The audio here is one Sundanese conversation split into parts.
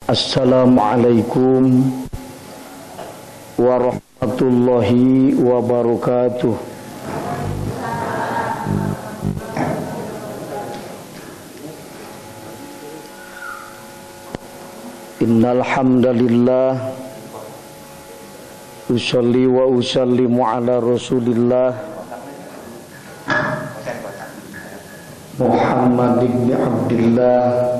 Assalamualaikum warahmatullahi wabarakatuh. Innal hamdalillah usolli wa usallimu ala Rasulillah Muhammad ibn Abdillah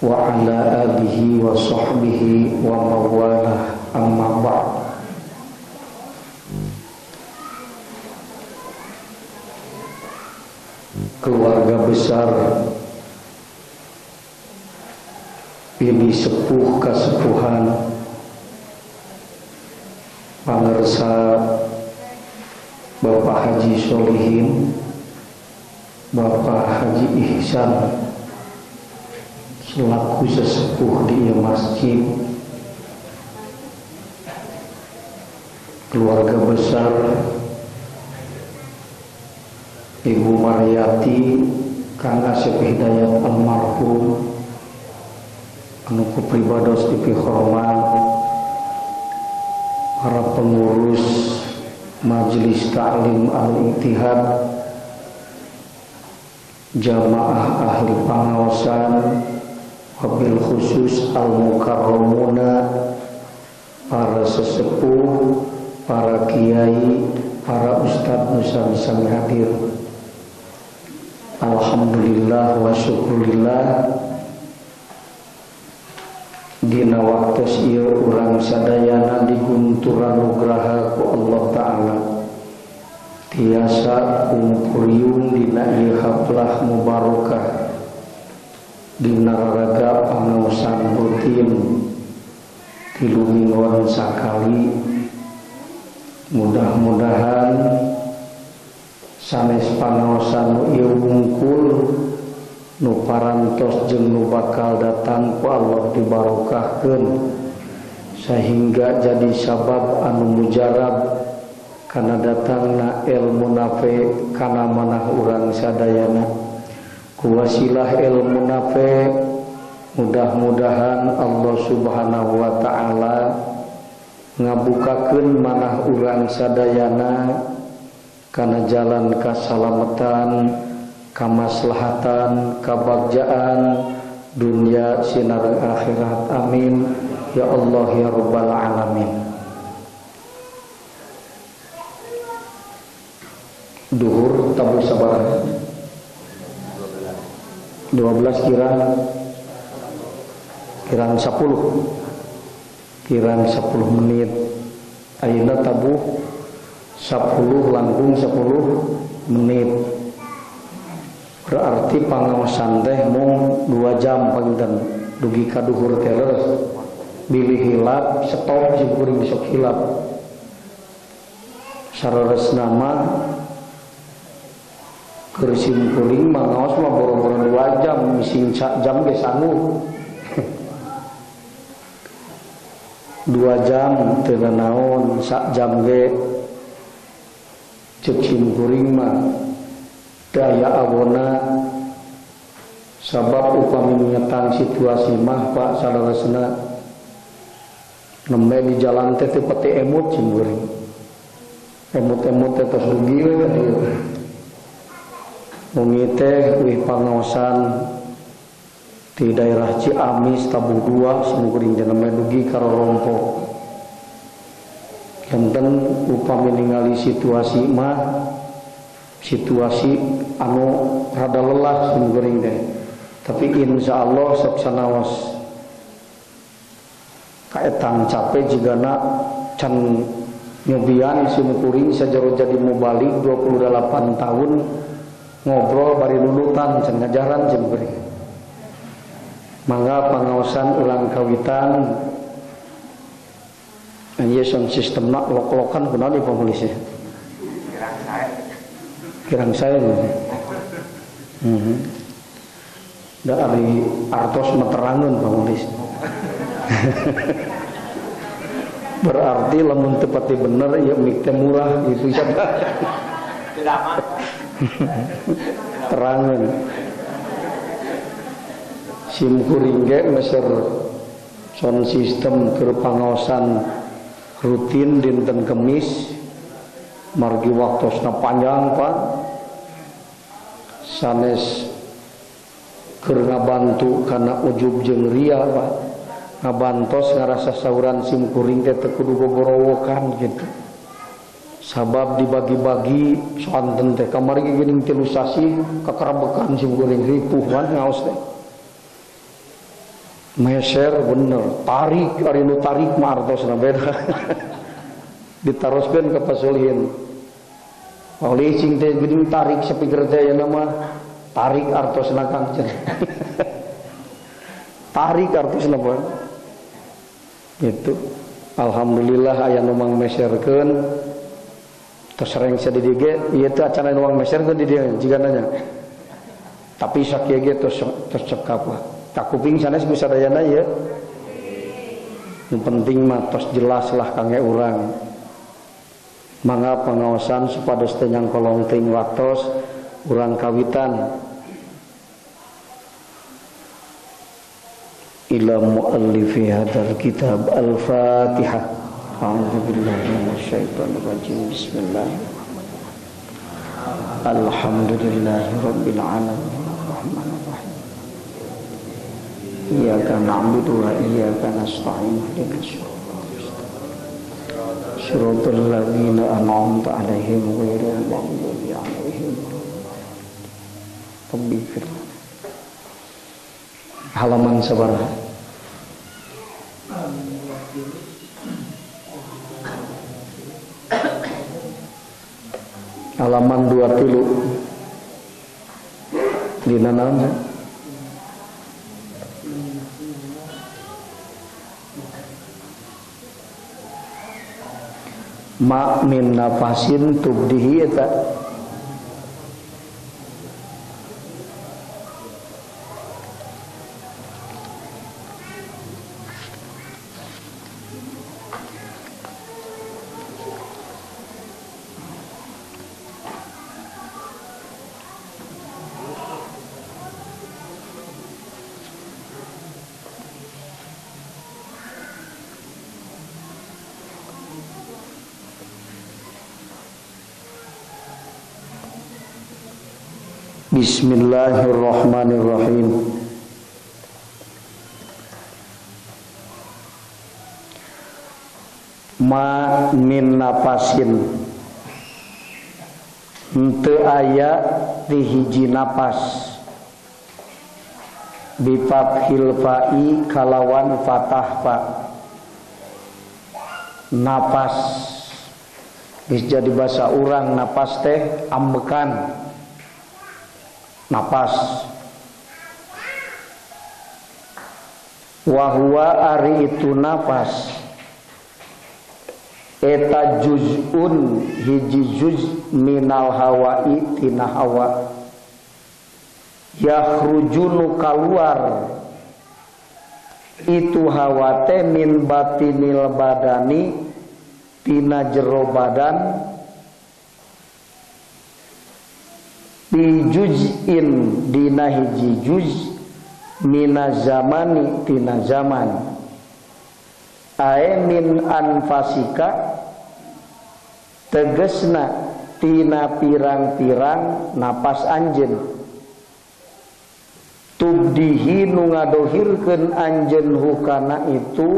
wa ala alihi wa sahbihi wa mawalah, amma ba'd. Keluarga besar ini sepuh kasepuhan pangersa Bapak Haji Solihin, Bapak Haji Ihsan selaku sesepuh di masjid, keluarga besar Ibu Maryati, Kang Asep Hidayat almarhum, anu ku pribados dipihormat, para pengurus Majelis Ta'lim Al-Ittihad, jamaah ahli pengawasan, wabil khusus al-mukarramuna, para sesepuh, para kiai, para ustadz nusa sami hadir. Alhamdulillah wa syukurillah. Dina waktos ieu urang sadayana digunturan nugraha ku Allah Ta'ala, tiasa kumpuriung dina ieu haflah mubarokah, dina raraga pangaosan rutin 3 mingguan sakali. Mudah-mudahan sanes pangaosan nu ieu wungkul nu parantos jeung nu bakal datang ku Allah dibarokahkeun sehingga jadi sabab anu mujarab kana datangna ilmu nafe kana manah urang sadayana. Ku wasilah ilmu nafe mudah-mudahan Allah Subhanahu wa taala ngabukakeun manah urang sadayana kana jalan kasalamatan, kamaslahatan, kabagjaan dunia sinareng akhirat. Amin ya Allah ya rabbal alamin. Duhur tabuh sabaraha? 12 kirang 10, kirang 10 menit. Ayeuna tabuh 10 langkung 10 menit. Berarti pangaosan teh mung 2 jam panginten dugi ka duhur teh leres. Bilih hilap stop jeung kuring sok hilap. Saleresna mah keur sim kuring mah ngaos mah boro-boro 2 jam, mising jam ge sanggup. 2 jam teu nanaon, sak jam ge ceuk sim kuring mah daya awona. Sabab upami ngetang situasi mah Pak saleresna nembe di jalan teh teu pati emut sim kuring. Emut-emut teh tos dugi we ka dieu. Wengi teh wih pangaosan di daerah Ciamis tabuh 2 sim kuring teh nembe dugi ka Rorompo. Janten upami ningali situasi mah situasi anu rada lelah sim kuring teh. Tapi insya Allah sok sanaos kaetang capek jigana can nyobian sim kuring sajero jadi mubalik 28 tahun ngobrol bari lulutan can ngajaran sim kuring. Mangga pangaosan urang kawitan ieu sound sistemna lok-lokan kunaon ieu pamulis ya? Kirang saya. Da ari artos meterangeun pamulis. Berarti lamun teu pati bener ieu mik teh murah gitu siapa. Terangeun. Sim kuring ge meser sound system keur pangaosan rutin dinten Kemis margi waktosna panjang Pak sanes keur ngabantu kana ujub jeung ria Pak ngabantos ngarasa sauran sim kuring teh teu kudu gogorowokan gitu sabab dibagi-bagi sonten teh kamari ge geuning 3 sasih kakerebekan sim kuring ripuh wan ngaos teh meser bener tarik ari nu tarik mah artosna beda ditaroskeun ka pasulihin oleh cing teh geuning tarik sapikir teh ayeuna mah tarik artosna Kang cenah tarik artosna Pak gitu. Alhamdulillah aya nu mangmeserkeun tos rengse di dieu ge ieu teh acan aya nu mangmeserkeun di dieu jigana nya tapi sakieu ge tos tos cekap lah kakuping sanes bisa dayana ieu nu penting mah tos jelas lah kangge urang mangga pangaosan supados teu nyangkolong teuing waktos urang kawitan ila muallifi hadzal kitab al-Fatihah. A'udzubillahi minasyaitonir rajim. Bismillahirrahmanirrahim. Alhamdulillahirabbil alamin arrahmanir rahim. Iyyaka na'budu wa iyyaka nasta'in ihdinas siratal mustaqim. Siratal ladzina an'amta 'alaihim ghairil maghdubi 'alaihim waladdallin. Halaman sabaraha? Halaman 23. Dina naon? Ma min nafasin tubdihi eta Bismillahirrahmanirrahim. Ma min nafasin henteu aya di hiji napas bi fathil fa'i kalawan fathah fa napas geus jadi basa urang napas teh ambekan napas wahwa ari itu napas eta juz'un hiji juz minal hawai tina hawa yakhruju nu kaluar itu hawa teh min batinil badani tina jero badan bi juz'in dina hiji juz mina zamani tina zaman ae min anfasika tegesna tina pirang-pirang napas anjeun tubdihi nu ngadohirkeun anjeun hukana itu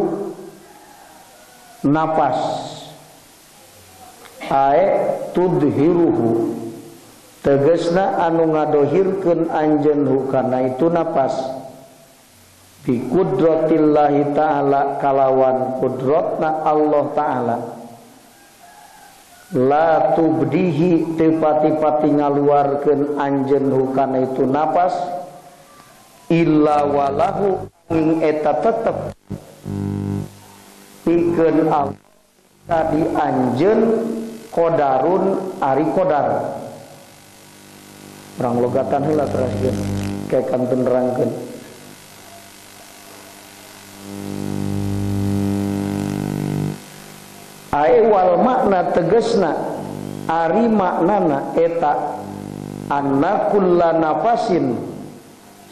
napas ae tudhiruhu tegesna anu ngadohirkeun anjeun hukana itu napas bi qudratillahi ta'ala kalawan kudratna Allah ta'ala la tubdihi teu pati-pati ngaluarkeun anjeun hukana itu napas illa walahu ing eta tetep pikeun Allah tadi anjeun qadarun ari qadar. Urang logatan heula teraskeun kayak kantun nerangkeun. Ae wal makna tegesna ari maknana eta anna kulla nafasin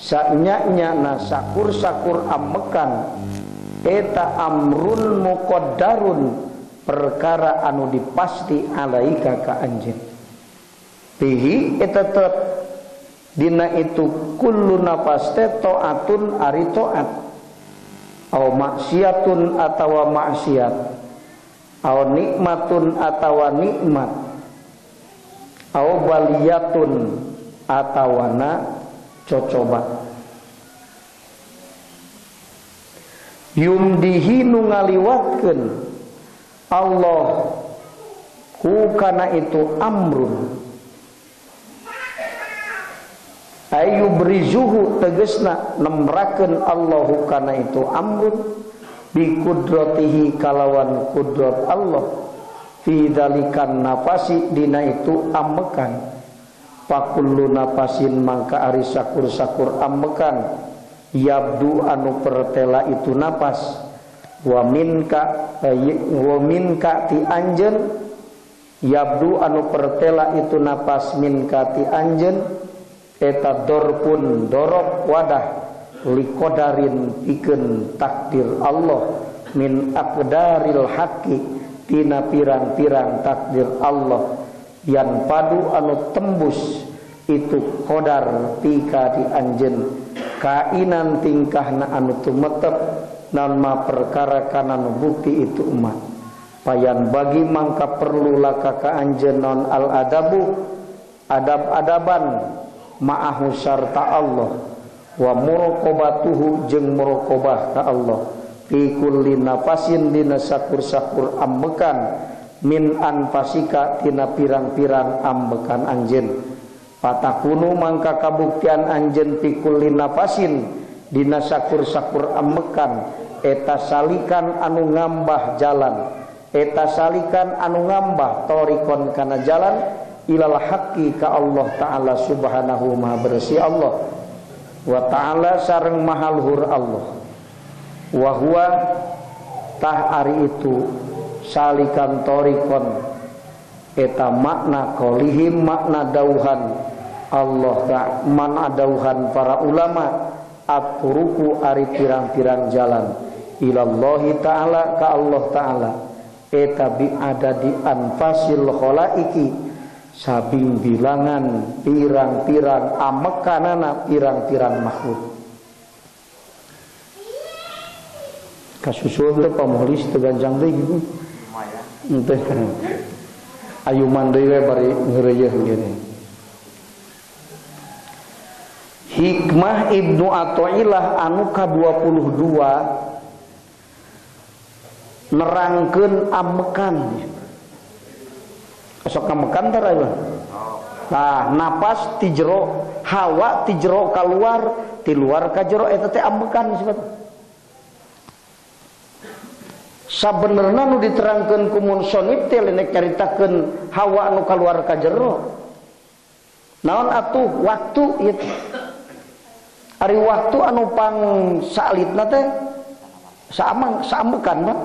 Sanya-nya na sakur-sakur amekan eta amrun muqaddarun perkara anu dipasti alaika ka anjeun. Bihi eta tetep dina itu kullu nafas teh taatun ari taat au maksiatun atawa maksiat au nikmatun atawa nikmat au baliyatun atawana cocoba. Yumdihi nu ngaliwatkeun Allah ku kana itu amrun ayu brizuhu tegesna nemrakeun Allahu kana itu amrun bi kudratihi kalawan kudrat Allah fi dalikan nafasi dina itu amekan pakullu nafasin mangka ari sakur-sakur amekan yabdu anu pertela itu napas wa minka ti anjeun yabdu anu pertela itu napas minka ti anjeun eta dorpun dorok wadah likodarin pikeun takdir Allah min aqdaril haqqi tina pirang-pirang takdir Allah yang padu anu tembus itu kodar pika di anjeun kainan tingkahna anu tumetep naon ma perkara kana nu bukti itu umat payan bagi mangka perlu laka ka anjeun naon al adabu adab-adaban ma'ahu sarta Allah wa muraqabatuhu jeung muraqabah ka Allah fi kulli nafasin dina sakur-sakur ambekan min anfasika tina pirang-pirang ambekan anjeun patakunu mangka kabuktian anjeun fi kulli nafasin dina sakur-sakur ambekan eta salikan anu ngambah jalan eta salikan anu ngambah torikon kana jalan ilal haqqi ka Allah ta'ala subhanahu maha bersih Allah wa ta'ala sareng maha luhur Allah wa huwa tah ari itu salikan torikon eta makna kolihim makna dauhan Allah mana dauhan para ulama at-turuku ari pirang-pirang jalan ilallahi ta'ala ka Allah ta'ala eta bi adadi anfasil khalaiki sabing bilangan pirang-pirang amekanana pirang-pirang makhluk. Kasusul teh pamulis teu gancang deui gitu. Lumayan. Henteu. Ayuman deui we bari ngeureuyeuh gini. Hikmah Ibnu Athaillah anu ka-22 nerangkeun amekan. Sok amekan teh aya. Nah, napas ti jero, hawa ti jero kaluar, ti luar ka jero eta teh amekan disebut. Sabenerna nu diterangkeun ku munsonib teh lenek nyaritakeun hawa nu kaluar ka jero. Naon atuh waktu ieu teh. Ari waktu anu pang salitna teh saamang saamekan mah.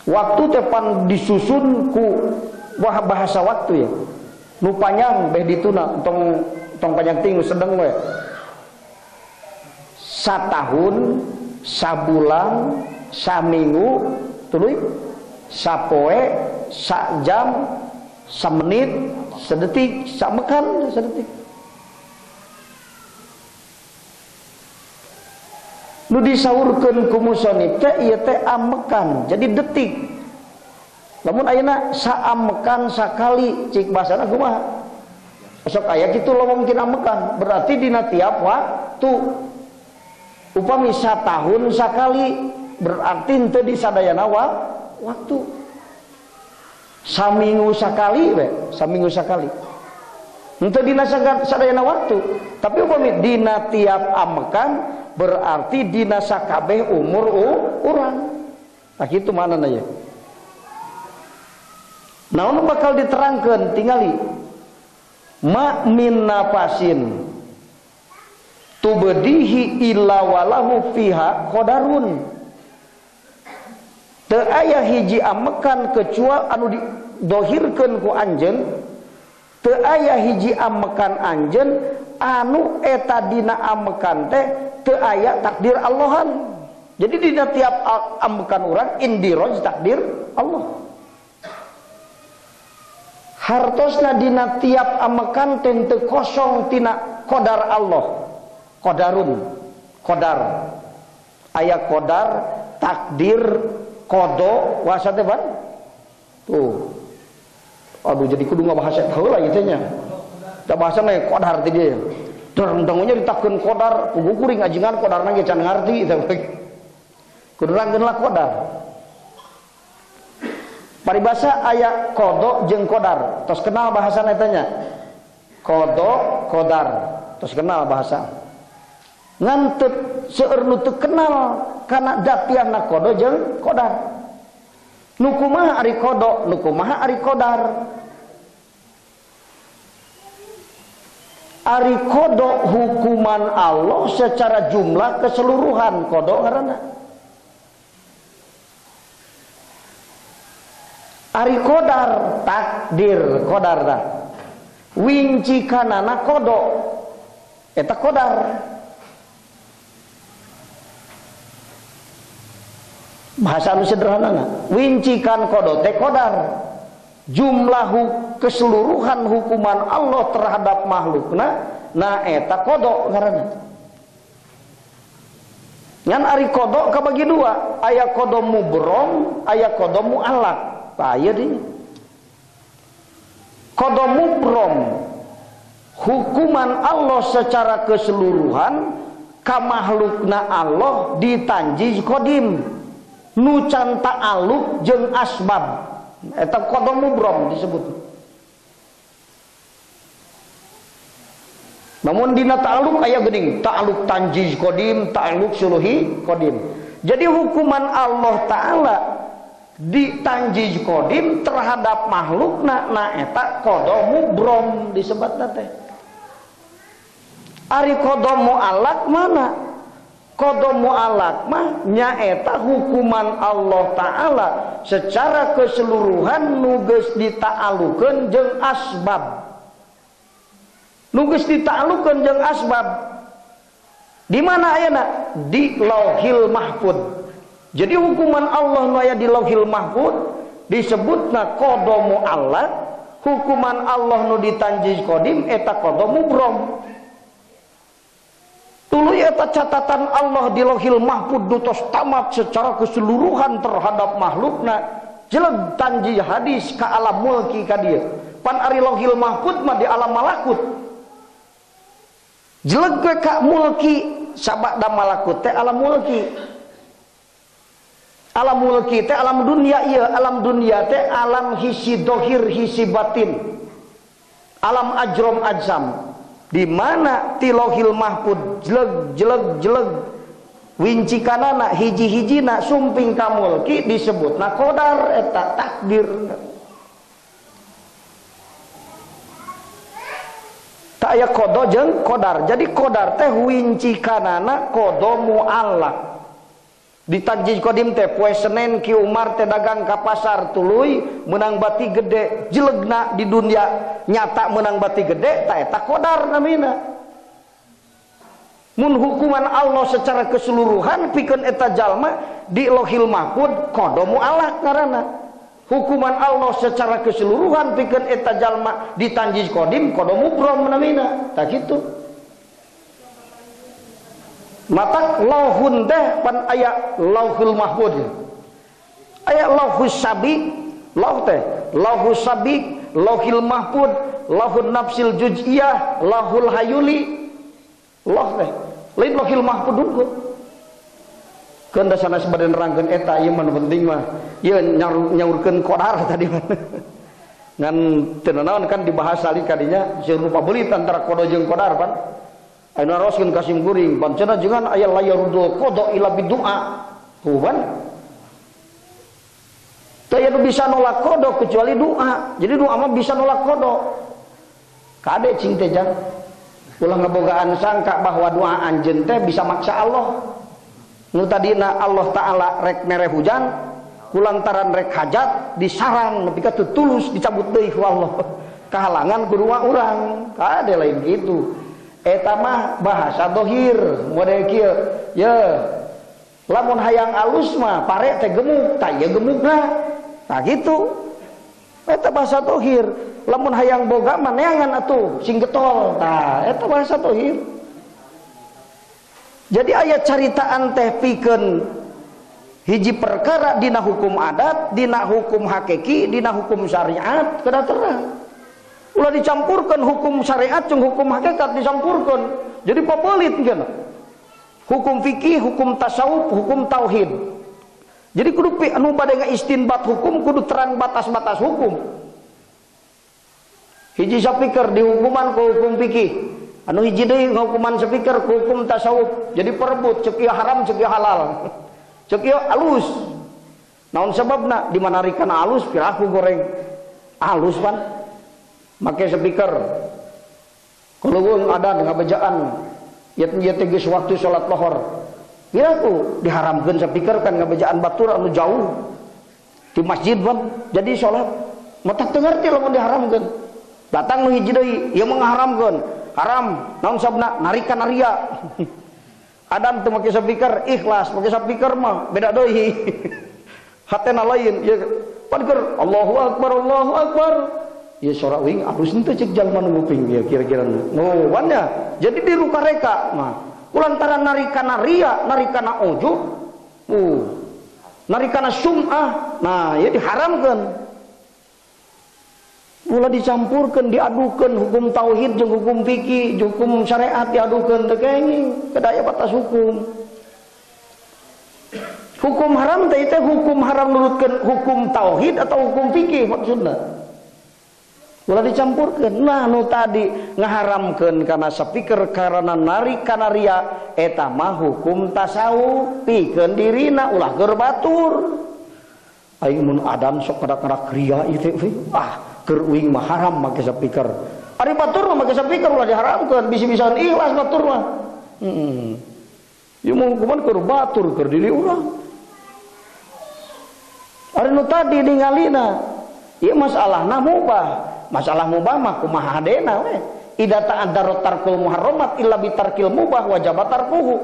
Waktu teh pan disusun ku wah bahasa waktu ya. Nu panjang beh dituna tong tong panjang ting sedeng we. Satahun, sabulan, saminggu, tuluy sapoe, sajam, samenit, sedetik, samekan, sedetik. Nu disaurkeun ku musonib teh ieu teh amekan, jadi detik. Lamun ayeuna saamekan sakali cik basana kumaha? Sok aya kitu lowong tina amekan, berarti dina tiap waktu. Upami satahun sakali berarti henteu di sadayana waktu. Saminggu sakali we, saminggu sakali. Henteu dina sadayana waktu, tapi upami dina tiap amekan berarti dina sakabeh umur urang. Tah kitu manana ye. Naon bakal diterangkeun tingali. Ma min nafasin tubdihi illa walahu fiha qadarun. Teu aya hiji amekan kecuali anu didohirkeun ku anjeun, teu aya hiji amekan anjeun Anu eta dina amekan teh teu aya takdir Allahan. Jadi dina tiap amekan urang indiroj takdir Allah. Hartosna dina tiap amekan teh teu kosong tina qadar Allah. Qadarun, qadar. Aya qadar, takdir, qada, wasa teh ban? Tuh. Aduh jadi kudu ngabahas eta heula ieu teh nya. Da bahasana qadar teh dia. Dangnya ditakeun qadar, puguh kuring ajengan qadarna ge can ngarti teh. Kudu rangkeun lah qadar. Paribasa aya qada jeung qadar. Tos kenal bahasana eta nya. Qada, qadar. Tos kenal bahasa. Ngan teu seueur nu teu kenal kana datiahna qada jeung qadar. Nu kumaha ari qada, nu kumaha ari qadar. Ari qada hukuman Allah secara jumlah keseluruhan qada ngaranna. Ari qadar takdir qadar tah. Wincikanana qada eta qadar. Bahasa anu sederhanana, wincikan qada teh qadar. Jumlah keseluruhan hukuman Allah terhadap makhlukna na eta qada ngaranna. Ngan ari qada kabagi dua, aya qada mubrom, aya qada muallaq. Tah ieu deui. Qada mubrom hukuman Allah secara keseluruhan ka makhlukna Allah ditanjiz qadim. Nu can ta'alluq jeung asbab. Eta qada mubrom disebut. Namun dina ta'alluq aya geuning, ta'alluq tanjiz qadim, ta'alluq suluhi qadim. Jadi hukuman Allah Ta'ala di tanjiz qadim terhadap makhlukna na eta qada mubrom disebutna teh. Ari qada muallaq mana? Qada muallaq mah nyaeta hukuman Allah Ta'ala secara keseluruhan nu geus dita'allukeun jeung asbab. Nu geus dita'allukeun jeung asbab. Di mana ayana? Di Lauhil Mahfud. Jadi hukuman Allah nu aya di Lauhil Mahfud disebutna qada muallaq, hukuman Allah nu ditanjiz qadim eta qada mubrom. Tuluy eta catatan Allah di Lauhil Mahfud nu tos tamat secara keseluruhan terhadap makhlukna, jeleg tanji hadis ka alam mulki ka dieu. Pan ari Lauhil Mahfud mah di alam malakut. Jeleg we ka mulki sabada malakut teh alam mulki. Alam mulki teh alam dunia ieu, alam dunia teh alam hisi dohir hisi batin. Alam ajrom ajsam. Di mana ti Lauhil Mahfud jeleg jeleg jeleg wincikanana hiji-hijina sumping ka mulki disebutna qadar eta takdir. Tak aya qada jeung qadar. Jadi qadar teh wincikanana qada muallaq. Di tanjiz qadim teh poe Senin Ki Umar teh dagang ka pasar tuluy meunang bati gede jelegna di dunia nyata meunang bati gede ta eta qadar namina. Mun hukuman Allah secara keseluruhan pikeun eta jalma di Lauhil Mahfud qada muallaq ngaranna. Hukuman Allah secara keseluruhan pikeun eta jalma di tanjiz qadim qada mubrom namina. Tah kitu. Mata lauhun teh pan aya Lauhul Mahfud. Aya lauhus sabi, lauh teh, lauhus sabi, lauhil mahfud, lauhun nafsil juz'iyah, lauhul hayuli. Lauh teh, lain lauhil mahfud unggul. Keun da sanes bade nerangkeun eta ieu mah nu penting mah. Ieu nyaurkeun qadar tadi mah. Ngan teu nanaon kan dibahas salih kadinya seueur rupa beulit antara qada jeung qadar pan. Anu naroskeun ka sim kuring, pancena jangan aya layarudul qada ila bidu'a. Tuh kan? Teu aya nu bisa nolak qada kecuali doa. Jadi doa mah bisa nolak qada. Kade cing teh jang. Ulah ngebogaan sangka bahwa doa anjeun teh bisa maksa Allah. Nu tadina Allah Ta'ala rek mere hujan, kulantaran rek hajat disarang nepi ka teu tulus dicabut deui ku Allah. Kahalangan ku doa urang. Kade lain kitu. Eta mah bahasa dohir model kieu. Ye, lamun hayang alus mah pare teh gemuk, tah ieu gemukna. Tah kitu. Eta bahasa dohir. Lamun hayang boga mah neangan atuh sing getol. Tah eta bahasa dohir. Jadi aya caritaan teh pikeun hiji perkara dina hukum adat, dina hukum hakiki, dina hukum syariat kedah terang. Ulah dicampurkan hukum syariat jeung hukum hakikat dicampurkan. Jadi pabelit geuna. Hukum fikih, hukum tasawuf, hukum tauhid. Jadi kudu anu bade ngaistinbat hukum kudu terang batas-batas hukum. Hiji sapikir dihukuman ku hukum fikih. Anu hiji deui ngahukuman sapikir ku hukum tasawuf. Jadi perebut ceuk ieu haram ceuk ieu halal. Ceuk ieu alus. Naon sababna dimanarikan alus piraku goreng. Alus pan. Make speaker. Kuleuweung adan ngabejaan. Ieu teh geus waktu salat lohor. Piraku diharamkeun speaker kan ngabejaan batur anu jauh di masjid pan. Jadi salat matak teu ngarti lamun diharamkeun. Datang nu hiji deui ieu mah ngaharamkeun. Haram, naon sababna narikan ria. Adan teu make speaker ikhlas, make speaker mah beda deui. Hatena lain ieu pan keur Allahu akbar Allahu akbar. Ieu sora uing alus henteu ceuk jalma nu nguping ieu kira-kira. Oh, nya. Jadi diruka-reka mah. Kulantaran narikana ria, narikana ujub, narikana sum'ah. Nah, ieu diharamkeun. Ulah dicampurkeun, diadukeun hukum tauhid jeung hukum fikih, jeung hukum syariat diadukeun teu kenging, kedah aya batas hukum. Hukum haram teh teh hukum haram nurutkeun hukum tauhid atau hukum fikih maksudna. Ulah dicampurkeun. Nah nu tadi ngaharamkeun kana speaker karena narik kana ria eta mah hukum tasawuf pikeun dirina ulah keur batur. Aing mun adan sok ngarak-ngarak ria ieu teh ah keur uing mah haram make speaker. Ari batur mah make speaker ulah diharamkeun bisi-bisaan ikhlas batur mah. Heeh. Ieu mah hukuman keur batur keur diri urang. Ari nu tadi ningalina ieu masalahna mubah. Masalah mubah mah kumaha hadena we. Ida ta'addarat tarkul muharramat illa bitarkil mubah wajib tarkuhu.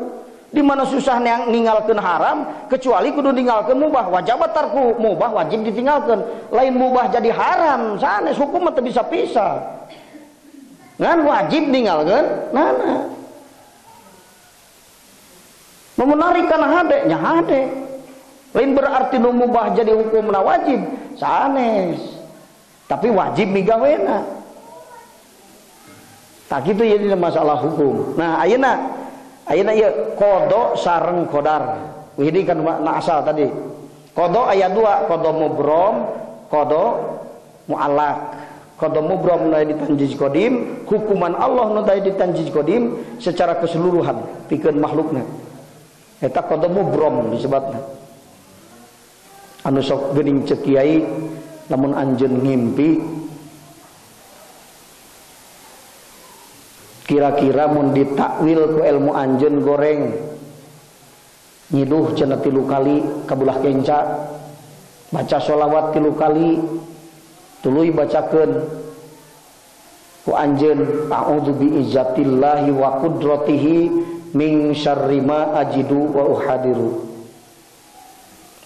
Di mana susah ninggalkeun haram kecuali kudu ninggalkeun mubah wajib tarkuhu, mubah wajib ditinggalkeun. Lain mubah jadi haram, sanes hukum mah teu bisa pisah. Ngan wajib ninggalkeun nana. Nu menarik kana hade nya hade. Lain berarti nu mubah jadi hukumna wajib, sanes. Tapi wajib migawena. Tak gitu jadi masalah hukum. Nah, ayeuna ayeuna ieu qada sareng qadar. Ini kan makna asal tadi. Qada aya dua, qada mubrom, qada muallaq. Qada mubrom nu aya di tanjiz qadim, hukuman Allah nu aya di tanjiz qadim secara keseluruhan pikeun makhlukna. Eta qada mubrom disebutna. Anu sok geuning ceuk kiai lamun anjeun ngimpi kira-kira mun ditakwil ku ilmu anjeun goreng nyiduh cenah 3 kali kabulah kenca baca sholawat 3 kali tuluy bacakeun ku anjeun a'udzu bi izzatillahi wa qudratihi min syarri ma ajidu wa uhadiru.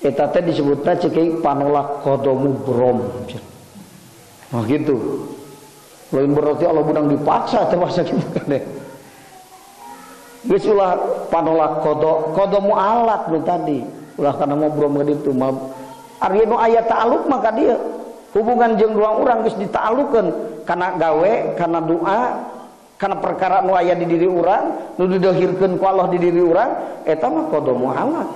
Eta teh disebutna ceuk panolak qada mubrom. Nah gitu. Lain berarti Allah benang dipaksa teh bahasa kitu kan. Geus ulah panolak qada, qada muallaq nu tadi. Ulah kana mubrom ka ditu. Ari nu aya ta'alluq mah ka dieu. Hubungan jeung dua urang geus dita'alluqkeun kana gawe, kana doa, kana perkara nu aya di diri urang, nu didohirkeun ku Allah di diri urang, eta mah qada muallaq.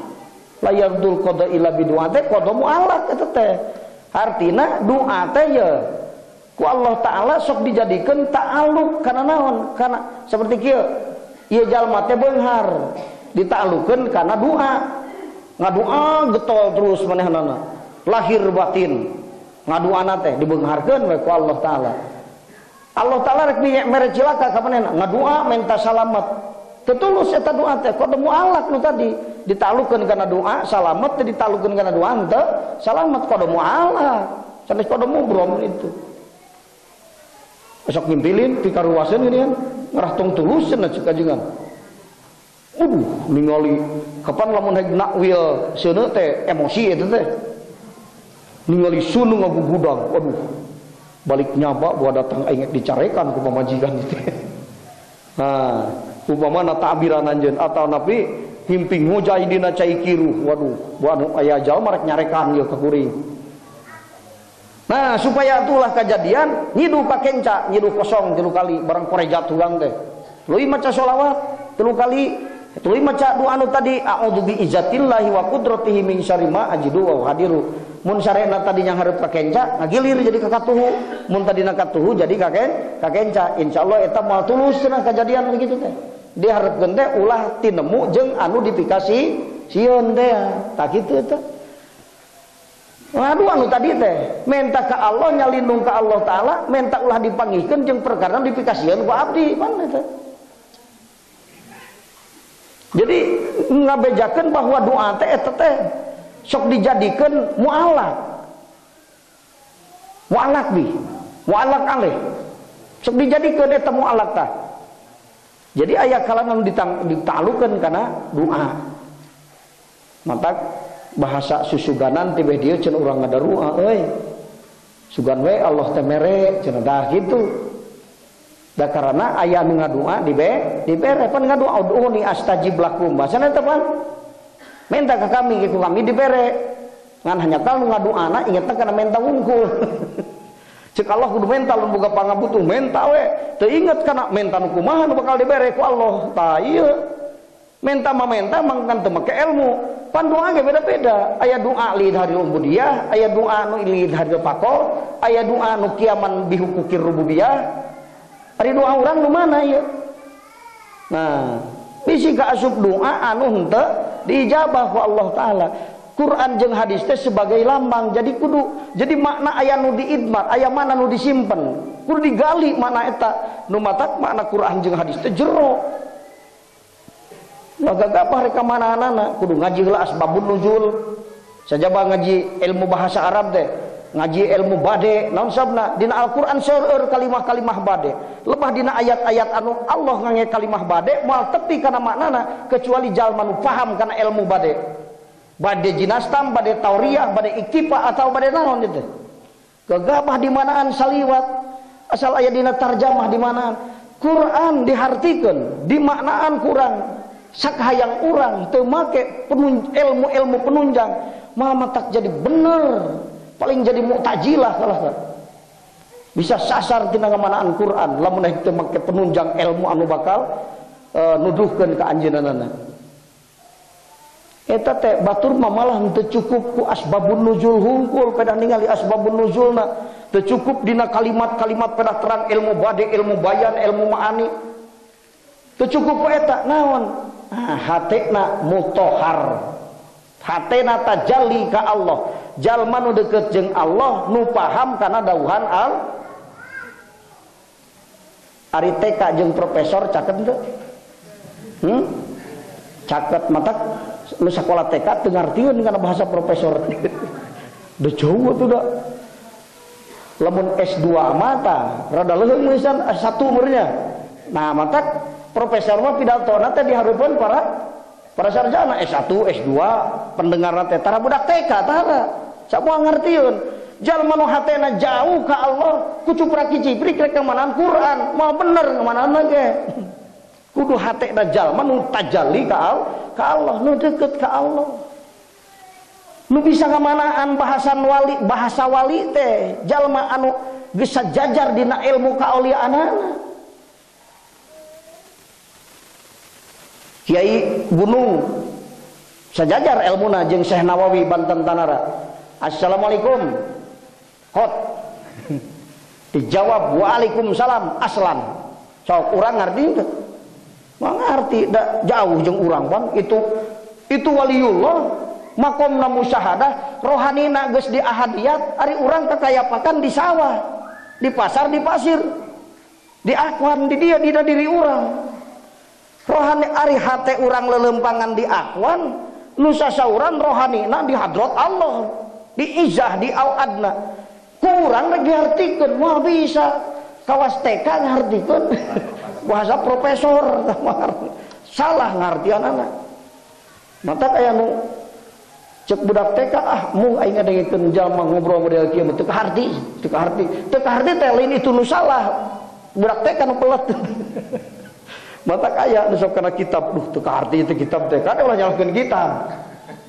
La yardul qada illa bi du'a teh qada muallaq eta teh. Artina doa teh ye ku Allah Ta'ala sok dijadikeun ta'alluq kana naon? Kana seperti kieu. Ieu jalma teh beunghar dita'alluqkeun kana doa. Ngadoa getol terus manehanana. Lahir batin. Ngadoana teh dibeungharkeun we ku Allah Ta'ala. Allah Ta'ala rek mere cilaka ka manehna, ngadoa minta salamet. Tetulus eta doa teh qada muallaq nu tadi ditalukeun kana doa salamet teh ditalukeun kana doa henteu salamet qada muallaq sanes qada mubrom itu. Sok ngimpilin pikaruaseun geuningan. Ngarah tong tulus cenah cek ajengan. Ningali kapan lamun heg nakwil seuneu teh emosi eta teh. Ningali seuneu ngagugudag, waduh. Balik nyaba buah datang aing dicarekan ku pamajikan teh. Nah, upamana takbiran anjeun atau napi himping ngojay dina cai kiruh, waduh, buah anu aya jalma rek nyarekan ieu ka kuring. Nah, supaya itulah kejadian nyiduh ka kenca, nyiduh kosong 3 kali barang korejat urang teh. Tuluy maca sholawat 3 kali. Tuluy maca doa anu tadi a'udzu bi izzatillahi wa qudratihi min syarri ma ajidu wa hadiru. Mun sarena tadi nyanghareup ka kenca ngagilir jadi ka katuhu, mun tadina katuhu jadi ka kenca. Insyaallah eta moal tulus cenah kajadian kitu teh. Diharepkeun teh ulah tinemu jeung anu dipikasi sieun teh. Tah kitu eta. Waduh anu tadi teh menta ka Allah nyalindung ka Allah taala, menta ulah dipanggihkeun jeung perkara dipikasieun ku abdi pan eta. Jadi ngabejakeun bahwa doa teh eta teh sok dijadikeun mualak. Mualak bi, mualak aleh. Sok dijadikeun eta mualak tah. Jadi aya kalana ditalukeun kana doa. Matak bahasa susuganan tibeh dieu cenah urang ngadarua euy. Sugan we Allah teh mere cenah dah kitu. Da karana aya nu ngadua dibere pan ngadua ud'uni astajib lakum. Bahasana teh pan minta ke kami, ku kami dibere. Ngan hanjakal nu ngaduana ingetna kana menta wungkul. Cek Allah kudu menta lamun boga pangabutuh menta we. Teu inget kana menta nu kumaha nu bakal dibere ku Allah. Tah ieu. Menta mah menta mangkan teu make ilmu. Pan doa ge beda-beda. Aya doa li hadil ubudiyah, aya doa nu li hadil faqor, aya doa nu kiaman bihukukir rububiyah. Ari doa urang nu mana ieu? Nah, bisi kaasup doa anu henteu diijabah ku Allah taala. Quran jeung hadis teh sebagai lambang, jadi kudu jadi makna aya nu diidmar, aya mana nu disimpen. Kudu digali makna eta. Nu matak makna Quran jeung hadis teh jero. Wah gagapah rek kamana-anana, kudu ngaji heula asbabun nuzul. Sajaba ngaji ilmu bahasa Arab teh, ngaji ilmu bade, naon sabna dina Al-Qur'an seueur kalimah-kalimah bade. Lebah dina ayat-ayat anu Allah ngange kalimah bade moal tepi kana maknana kecuali jalma nu paham kana ilmu bade. Bade jinastam, bade tauriyah, bade iktifa atau bade naon itu. Gegabah di manaan saliwat, asal aya dina tarjamah di manaan. Quran dihartikeun, dimaknaan kurang. Sakhayang urang teu make ilmu-ilmu penunjang, malah matak jadi bener. Paling jadi mu'tazilah kalah kan. Bisa sasar tina ngamanaan Quran lamun teu make penunjang ilmu anu bakal nuduhkeun ka anjeunna. Eta teh batur mah malah teu cukup ku asbabun nuzul hungkul pedah ningali asbabun nuzulna, teu cukup dina kalimat-kalimat pedah terang ilmu bade, ilmu bayan, ilmu maani. Teu cukup ku eta naon? Nah, hatena mutohar. Hatena tajalli ka Allah. Jalma nu deket jeung Allah nu paham kana dawuhan al. Ari TK jeung profesor caket teu? Caket matak nu sakola TK teu ngartieun kana bahasa profesor. Da jauh atuh da. Lamun S2 mata rada leuheung pisan S1 umurnya. Nah, matak profesor mah pidatona teh dihareupeun para sarjana S1, S2, pendengarna teh tara budak TK tara. Samoa ngartieun. Jalma nu hatena jauh ka Allah, ku cuprak ciprik rek kamanaan Quran, moal bener kamanaan ge. Kudu hatena jalma nu tajalli ka Allah, nu deket ka Allah. Nu bisa ngamanaan bahasan wali, bahasa wali teh jalma anu geus sajajar dina ilmu kaauliaanana. Kiai Gunung sajajar ilmuna jeung Syekh Nawawi Banten Tanara. Assalamualaikum. Hot. Dijawab waalaikumsalam aslan. Sok urang ngarti teu? Moal ngarti da jauh jeung urang pan itu waliullah makomna musyahadah rohanina geus di ahadiyat ari urang kakayapakan di sawah, di pasar, di pasir, di akwan, di dia dina diri urang. Rohani ari hate urang lelempangan di akwan nu sasauran rohanina di hadrat Allah, di izah, di auadna. Ku urang rek dihartikeun moal bisa. Kawas TK ngartikeun. Bahasa profesor salah ngartianana. Mata kaya nu cek budak TK ah mung aing ngadengekeun jalma ngobrol model kieu mah teu kaharti, teu kaharti. Teu kaharti teh lain itu nu salah. Budak TK nu pelet. Mata kaya nu sok kana kitab, duh teu kaharti teh kitab teh, kan ulah nyalahkeun kitab.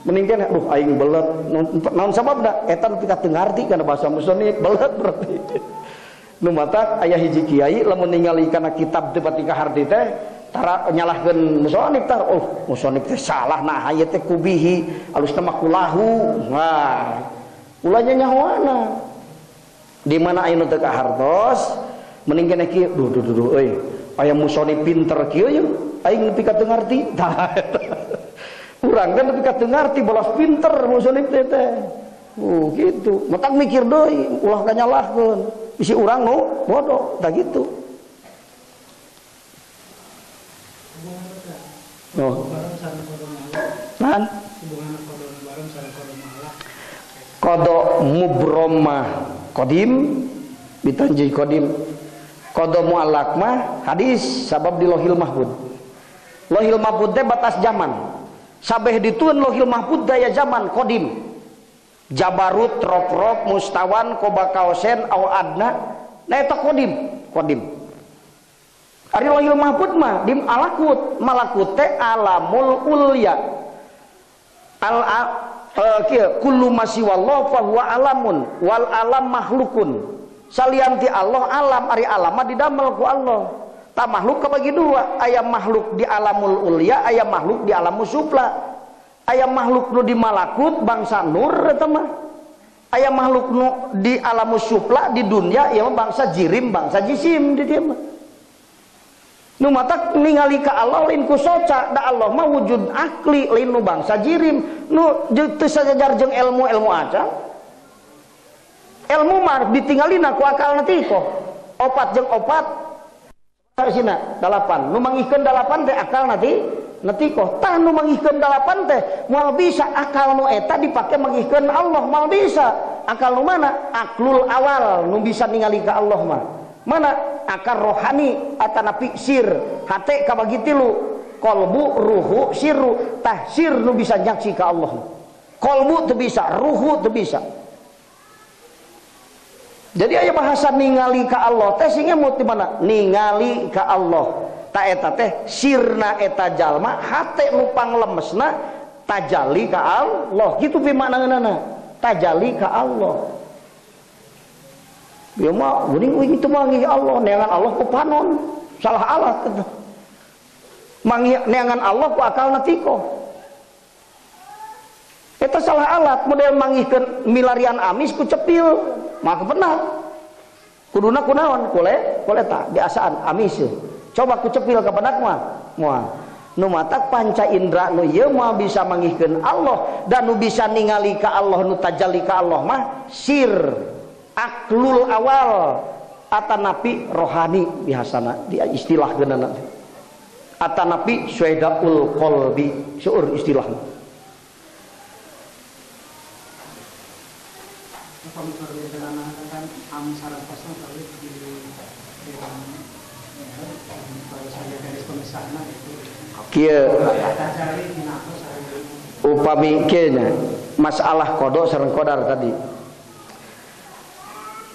Mending kan duh aing belet. Naon sababna? Eta nu teu ngarti kana bahasa musonif, belet berarti. Nu matak aya hiji kiai lamun ningali kana kitab teu pati kaharti teh tara nyalahkeun musonif tar, oh musonif teh salah nah ieu teh kubihi alusna mah kulahu. Wah, ulah nyahoana. Di mana aya nu teu kahartos mending keneh kieu, duh duh duh euy aya musonif pinter kieu ye aing nepi ka teu ngarti. Tah urang kan nepi ka teu ngarti bolos pinter musonif teh teh. Gitu. Matak mikir deui ulah kanyalahkeun. Bisi urang nu bodoh tah gitu. Oh. Nan? Qada mubromah qadim bitanji qadim. Qada muallaq mah hadis sabab di Lohil Mahfud. Lohil Mahfud teh batas zaman. Sabeh ditueun Lohil Mahfud daya zaman qadim. Jabarut, roprop, mustawan, kobakaosen, au adna. Nah eta qadim, qadim. Ari Lohil Mahfud mah di alakut, malakut teh alamul ulya. Al kieu kullu ma siwallah fa huwa alamun wal alam makhlukun. Salianti Allah alam, ari alam mah didamel ku Allah. Ta makhluk kabagi dua, aya makhluk di alamul ulya, aya makhluk di alamus sufla. Aya makhluk nu di malakut bangsa nur eta mah. Aya makhluk nu di alamus sufla di dunia ieu mah bangsa jirim, bangsa jisim di dieu mah. Nu matak ningali ka Allah lain ku soca, da Allah mah wujud akli lain nu bangsa jirim, nu teu sajajar jeung ilmu-ilmu acan. Ilmu mah ditinggalina ku akal nanti kok. Opat jeung opat sina dalapan. Nu mangihkeun dalapan teh akal nanti nanti kok. Tah nu mangihkeun dalapan teh moal bisa akal nu eta dipake mangihkeun Allah, moal bisa. Akal nu mana? Aklul awal nu bisa ningali ka Allah mah. Mana? Akar rohani atanapi sir, hate kabagi tilu, kolbu, ruhu, siru. Tah sir nu bisa nyaksi ka Allah. Kolbu teu bisa, ruhu teu bisa. Jadi aya bahasa ningali ka Allah teh sing ngemut di mana? Ningali ka Allah. Ta eta teh sirna eta jalma, hate nu panglemesna tajalli ka Allah. Kitu pi maknana. Tajalli ka Allah. Ya mah geuning uing teu manggih Allah, neangan Allah ku panon, salah alat eta. Manggih neangan Allah ku akalna tiko. Eta salah alat, model manggihkeun milarian amis ku cepil, maka benar. Kuduna kunaon? Kule, kuleta diasaan amis. Coba ku cepil ka benak mah, moal. Nu matak panca indra nu ieu mah bisa manggihkeun Allah dan nu bisa ningali ka Allah nu tajalli ka Allah mah sir. Aklul awal atanapi rohani biasana di istilah geunana atanapi suedaul qalbi seueur istilahna. Kieu upami kieu nya masalah qada sareng qadar tadi.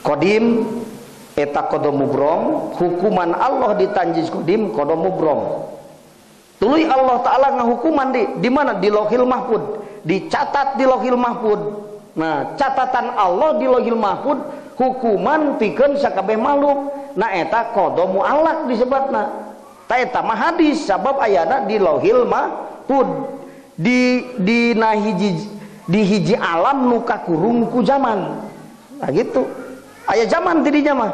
Qadim eta qada mubrom, hukuman Allah ditanjiz qadim qada mubrom. Tuluy Allah Ta'ala ngahukuman di mana? Di Lauhil Mahfud, dicatat di Lauhil Mahfud. Nah, catatan Allah di Lauhil Mahfud hukuman pikeun sakabeh makhluk. Nah eta qada muallaq disebutna. Ta eta mah hadis sabab ayana di Lauhil Mahfud. Di na hiji di hiji alam nu kakurung ku zaman. Nah gitu. Aya zaman tidinya mah.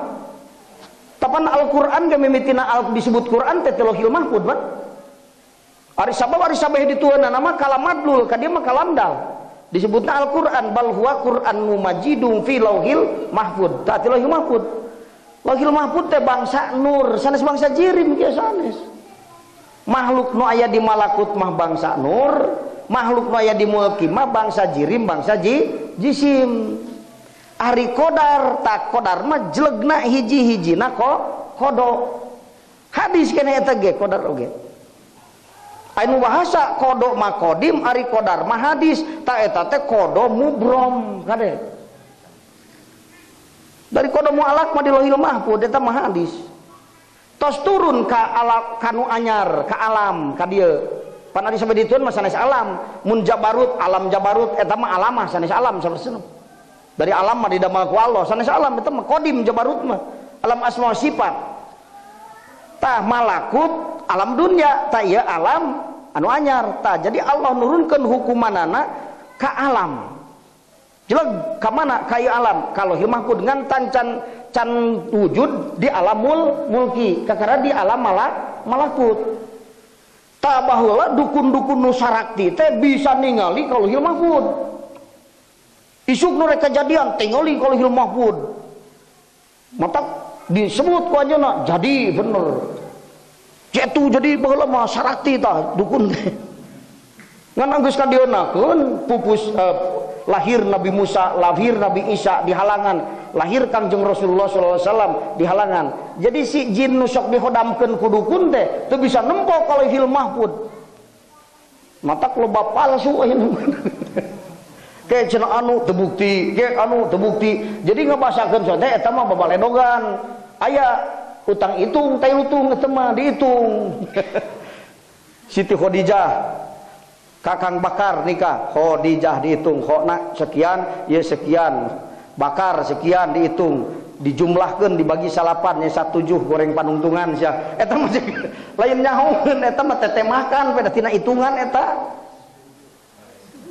Tapan Al-Qur'an ge mimitina al disebut Qur'an teh Lauhil Mahfud pan. Ari sabab ari sabeh ditueunana mah kalam madlul ka dieu mah kalam dal. Disebutna Al-Qur'an bal huwa Qur'an majidun fi Lauhil Mahfud. Ta ti Lauhil Mahfud. Lauhil Mahfud teh bangsa nur, sanes bangsa jirim kieu sanes. Makhluk nu aya di malakut mah bangsa nur, makhluk nu aya di mulki mah bangsa jirim, bangsa jisim. Ari qadar tak qadar mah jelegna hiji-hijina qada. Hadis keneh eta ge qadar oge. Anu bahasa qada mah qadim ari qadar mah hadis, ta eta teh qada mubrom kade. Dari qada mualak mah di Lauhil Mahfuz eta mah hadis. Tos turun ka alam kanu anyar, ka alam ka dieu. Pan ari sampe dituan mah sanes alam, mun jabarut alam jabarut eta mah alamah sanes alam sanesna. Dari alam mah didamel ku Allah, sanes alam eta mah qadim jabarut mah. Alam asma wa sifat. Tah malakut alam dunia, tah ieu alam anu anyar. Tah jadi Allah nurunkeun hukumanana ka alam. Jeleg ka mana ka ieu alam? Ka Lauhil Mahfuz dengan can can wujud di alam mulki, kakara di alam malakut. Tah baheula dukun-dukun nu sarakti teh bisa ningali ka Lauhil Mahfuz. Isuk nu rek kajadian tingali ka Lauhil Mahfuz. Matak disebut ku anjeunna jadi bener. Cetu jadi baheula mah sarakti tah dukun teh. Ngan geus kadienakeun pupus lahir Nabi Musa, lahir Nabi Isa di halangan, lahir Kangjeng Rasulullah sallallahu alaihi wasallam di halangan. Jadi si jin nu sok dihodamkeun ku dukun teh teu bisa nempo ka Lauhil Mahfuz. Matak loba palsu ayeuna. Kayak cenah anu terbukti, kayak anu terbukti. Jadi ngabasakeun teh eta mah babaledogan. Aya utang hitung, teh lutung eta mah dihitung. Siti Khadijah Kakang Bakar nikah, Khadijah dihitung, khona sekian, ya sekian, Bakar sekian dihitung, dijumlahkeun dibagi salapan nya 17 goreng panungtungan sia. Eta mah lain nyahoeun eta mah tetemakan pada tina hitungan eta.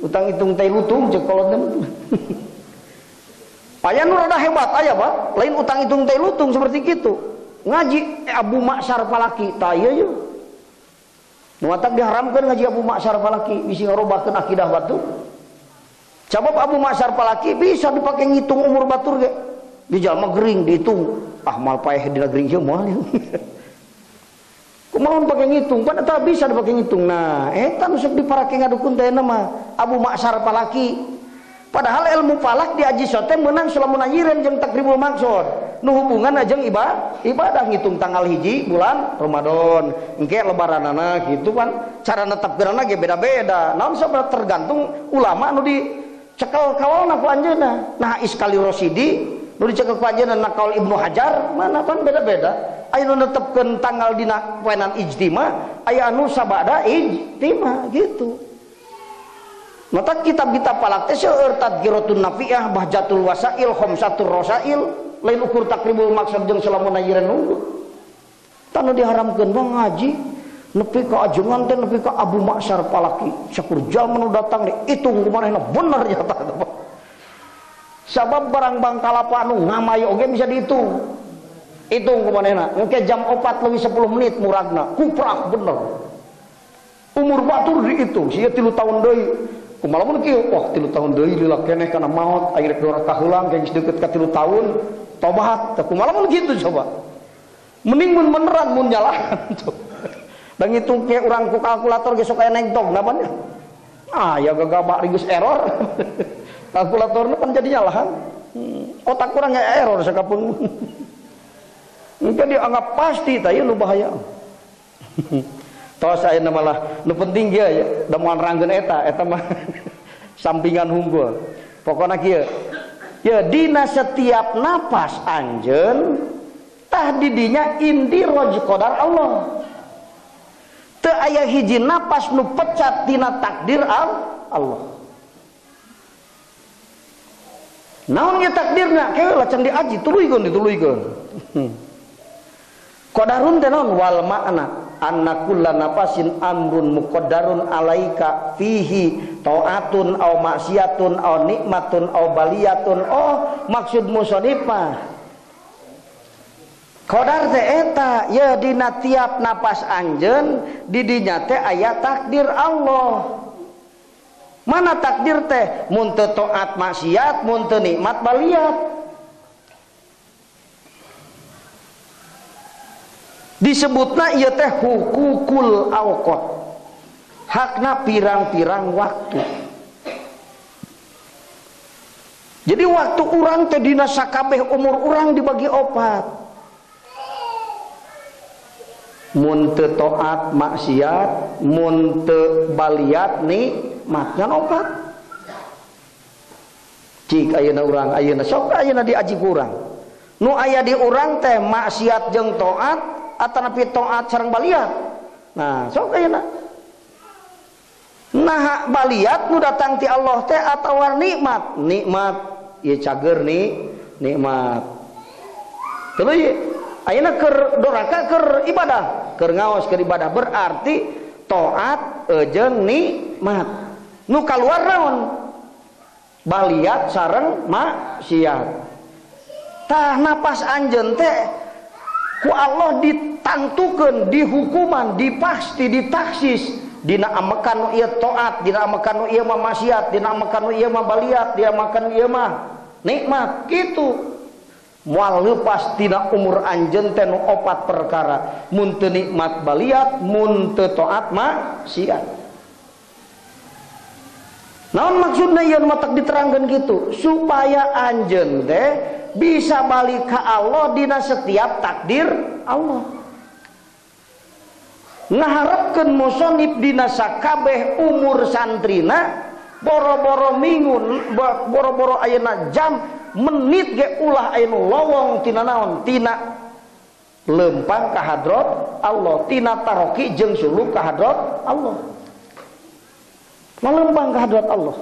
Utang hitung teh lutung jeung kolot teh. Aya nu rada hebat aya Pak, lain utang hitung teh lutung seperti kitu. Ngaji Abu Ma'sar Falaki tah ieu ye. Nu matak diharamkeun ngaji Abu Ma'sar Falaki bisi ngarobahkeun akidah batur. Sabab Abu Ma'sar Falaki bisa dipake ngitung umur batur ge. Di jalma gering dihitung, ah mal paeh dina gering ieu moal. Kumaha pake ngitung, pan eta bisa dipake ngitung. Nah, eta nu sok diparake ngadukun teh mah Abu Ma'sar Falaki. Padahal ilmu falak diaji sote menang sulamun ayiran jeung takribul maksud. Nu hubungan jeung ibadah ngitung tanggal hiji bulan Ramadan, engke lebaranana gitu kan. Cara netepkeunana ge beda-beda. Naon sabab tergantung ulama nu dicekel kawalna ku anjeunna. Nah Iskali Rosidi nu dicekel ku anjeunna na kaul Ibnu Hajar mana kan beda-beda. Aya nu netepkeun tanggal dina poenan ijtima, aya anu sabada ijtima gitu. Mata kitab-kitab falak teh seueur Tadqiratun Nafi'ah, Bahjatul Wasail, Khamsatur Rasail, lain ukur takribul maksud jeung selamun ayiran nunggu. Tanu diharamkeun mah ngaji nepi ka ajengan teh nepi ka Abu Ma'sar Falaki. Sakur jalma nu datang diitung ku manehna bener nyata eta. Sabab barang bangkalapa anu ngamai oge bisa dihitung. Hitung ku manehna, engke jam 4:10 muragna, kuprak bener. Umur batur dihitung, sia 3 tahun deui. Kumaha mun kieu, wah 3 tahun deui lila keneh kana maot, aing rek dora kaheulang geus deukeut ka 3 tahun, tobat. Tah kumaha mun kitu coba. Mending mun beneran mun nyalahan. Da ngitung ke urang ku kalkulator ge sok aya nengtong napan. Ah ya gagabak geus error. Kalkulatorna pan jadi nyalahan. Otak urang ge error sakapeung. Engke dianggap pasti tah ieu nu bahaya. Tos ayeuna malah nu penting kieu ya, da moal nerangkeun eta, eta mah sampingan hungkul. Pokona kieu. Ya dina setiap napas anjeun tah didinya indiroj qadar Allah. Teu aya hiji napas nu pecat tina takdir Allah. Naon ge takdirna? Kieu lah can diaji tuluykeun dituluykeun. Qadarun teh naon wal makna anna kulla nafasin amrun muqaddarun alaika fihi taatun aw maksiatun aw nikmatun aw baliyatun. Oh maksud musonif mah qadar teh eta ya dina tiap napas anjeun di dinya teh aya takdir Allah. Mana takdir teh mun teu taat maksiat mun teu nikmat baliyat. Disebutna ieu teh hukukul awqat, hakna pirang-pirang waktu. Jadi waktu urang teh dina sakabeh umur urang dibagi opat. Mun teu taat maksiat, mun teu baliat nikmat, ngan opat. Cik ayeuna urang ayeuna sok ayeuna diaji ku urang. Nu aya di urang teh maksiat jeung taat atanapi taat sareng baliat. Nah, sok ayeuna. Nah, baliat nu datang ti Allah teh atawa nikmat, nikmat ieu cager nih nikmat. Tuluy ayeuna keur doraka keur ibadah, keur ngaos keur ibadah berarti taat jeung nikmat. Nu kaluar naon? Baliat sareng maksiat. Tah napas anjeun teh ku Allah ditangtukeun, dihukuman, dipasti, ditaksis dina amekan nu ieu taat, dina amekan nu ieu mah maksiat, dina amekan nu ieu mah baliat, dina amekan nu ieu mah nikmat kitu. Moal leupas tina umur anjeun teh nu opat perkara, mun teu nikmat baliat, mun teu taat maksiat. Naon maksudna ieu matak diterangkeun kitu? Supaya anjeun teh bisa balik ka Allah dina setiap takdir Allah. Ngaharepkeun musonib dina sakabeh umur santrina, boro-boro minggu, boro-boro ayeuna jam, menit ge ulah aya nu lowong tina naon? Tina lempang ka hadrat Allah, tina taroki jeung suluk ka hadrat Allah. Melempang ke hadrat Allah.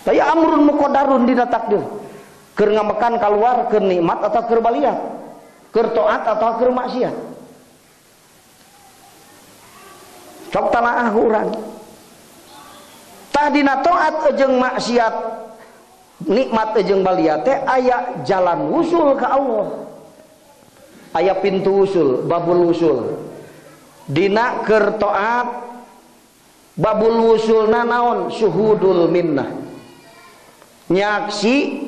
Tapi amrun muqaddarun dina takdir. Keur ngamekan kaluar keur nikmat atau keur baliat, keur taat atau keur maksiat. Sok talaah urang. Tah dina taat jeung maksiat, nikmat jeung baliat teh aya jalan wusul ka Allah. Aya pintu wusul, babul wusul. Dina keur taat babul wusulna naon? Syuhudul minnah, nyaksi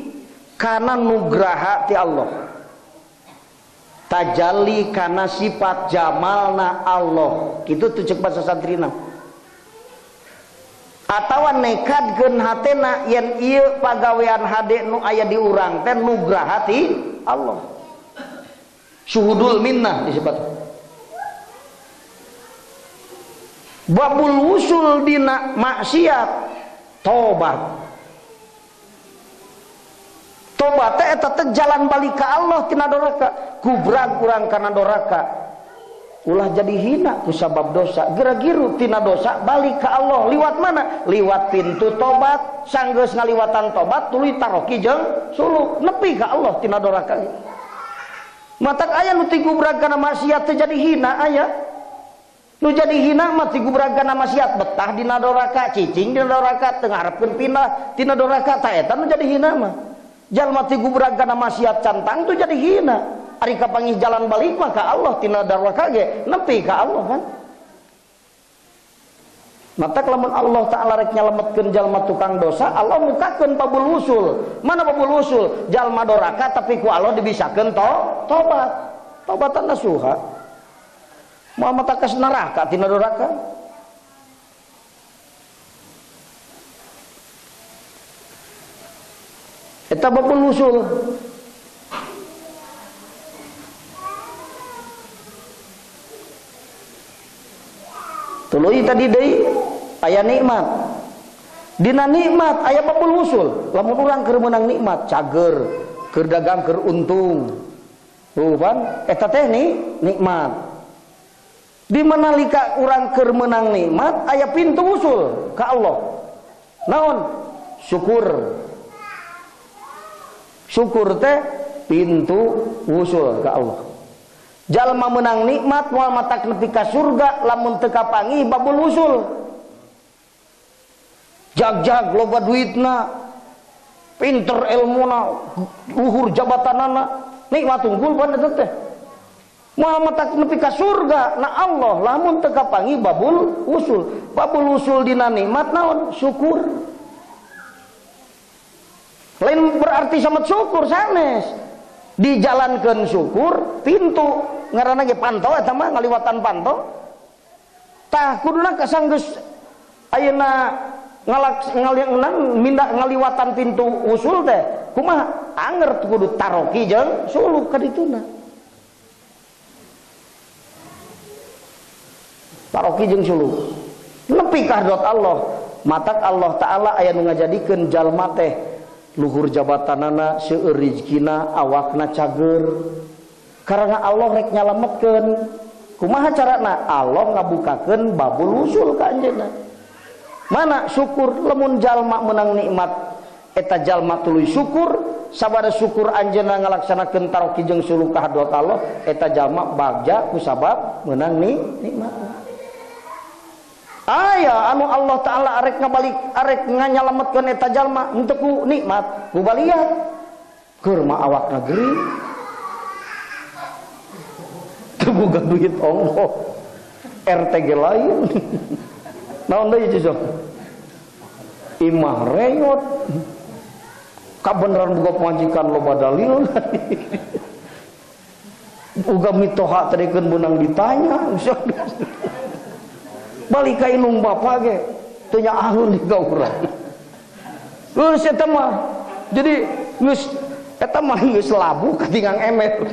kana nugraha ti Allah, tajalli kana sifat jamalna Allah, kitu tuh cek bahasa santrina. Atawa nekadkeun hatena yen ieu pagawean hade nu aya di urang teh nugraha ti Allah. Syuhudul minnah disebut. Babul wusul dina maksiat tobat. Tobat teh eta teh jalan balik ka Allah tina doraka, kubrag urang kana doraka. Ulah jadi hina ku sabab dosa, geragiru tina dosa balik ka Allah. Liwat mana? Liwat pintu tobat. Sanggeus ngaliwatan tobat tuluy taroki jeung suluk nepi ka Allah tina doraka. Matak aya nu tigubrag kana maksiat teh jadi hina aya. Nu jadi hina mah tigubrag kana maksiat betah dina doraka, cicing dina doraka, teu ngarepkeun pindah tina doraka, tah eta nu jadi hina mah. Jalma tigubrag kana maksiat cantang tuh jadi hina. Ari kapanggih jalan balik mah ka Allah tina doraka ge nepi ka Allah kan. Matak lamun Allah Ta'ala rek nyalametkeun jalma tukang dosa, Allah mukakeun babul wusul. Mana babul wusul? Jalma doraka tapi ku Allah dibisakeun tobat. Tobatan nasuha. Muhammad takas neraka tina doraka. Eta babul wusul. Tuluy tadi deui aya nikmat. Dina nikmat aya babul wusul. Lamun urang keur meunang nikmat, cager, keur dagang keur untung. Tuh pan eta teh nikmat. Di mana lika urang keur meunang nikmat aya pintu wusul ka Allah. Naon? Syukur. Syukur teh pintu wusul ka Allah. Jalma meunang nikmat moal matak nepi ka surga lamun teu kapanggih babul wusul. Jag-jag loba duitna, pinter ilmuna, luhur jabatanana, nikmat unggul pan eta teh. Muhammad tak nepi ka surga na Allah lamun teu kapanggih babul wusul. Babul wusul dina nikmat naon? Syukur. Lain berarti samet syukur sanes. Dijalankeun syukur pintu ngaranna ge panto eta mah ngaliwatan panto. Tah kuduna kasanggeus ayeuna minda ngaliwatan pintu usul teh kumaha anger kudu taroki jeung suluk ka dituna. Taroki jeung suluk. Nepi ka hadrat Allah, matak Allah Ta'ala aya nu ngajadikeun jalma teh luhur jabatanana, seueur rizkina, awakna cager. Karena Allah rek nyalametkeun. Kumaha carana? Allah ngabukakeun babul usul ka anjeunna. Mana syukur lamun jalma menang nikmat eta jalma tuluy syukur, sabada syukur anjeunna ngalaksanakeun taroki jeung suluk ka hadrat Allah, eta jalma bagja ku sabab meunang nikmat. Aya anu Allah Ta'ala arek ngabalik arek nganyalametkeun eta jalma henteu ku nikmat, ku baliat. Keur mah awakna gering. Teu boga duit ongkoh. RTG lain. Naon deui sok? Imah reyot. Kabeneran boga pamajikan loba dalil. Uga mitoha tadikeun beunang ditanya. Balik ka indung bapa ge teu nyaahun di ka urang. Geus eta mah. Jadi geus eta mah geus labuh katingang emet.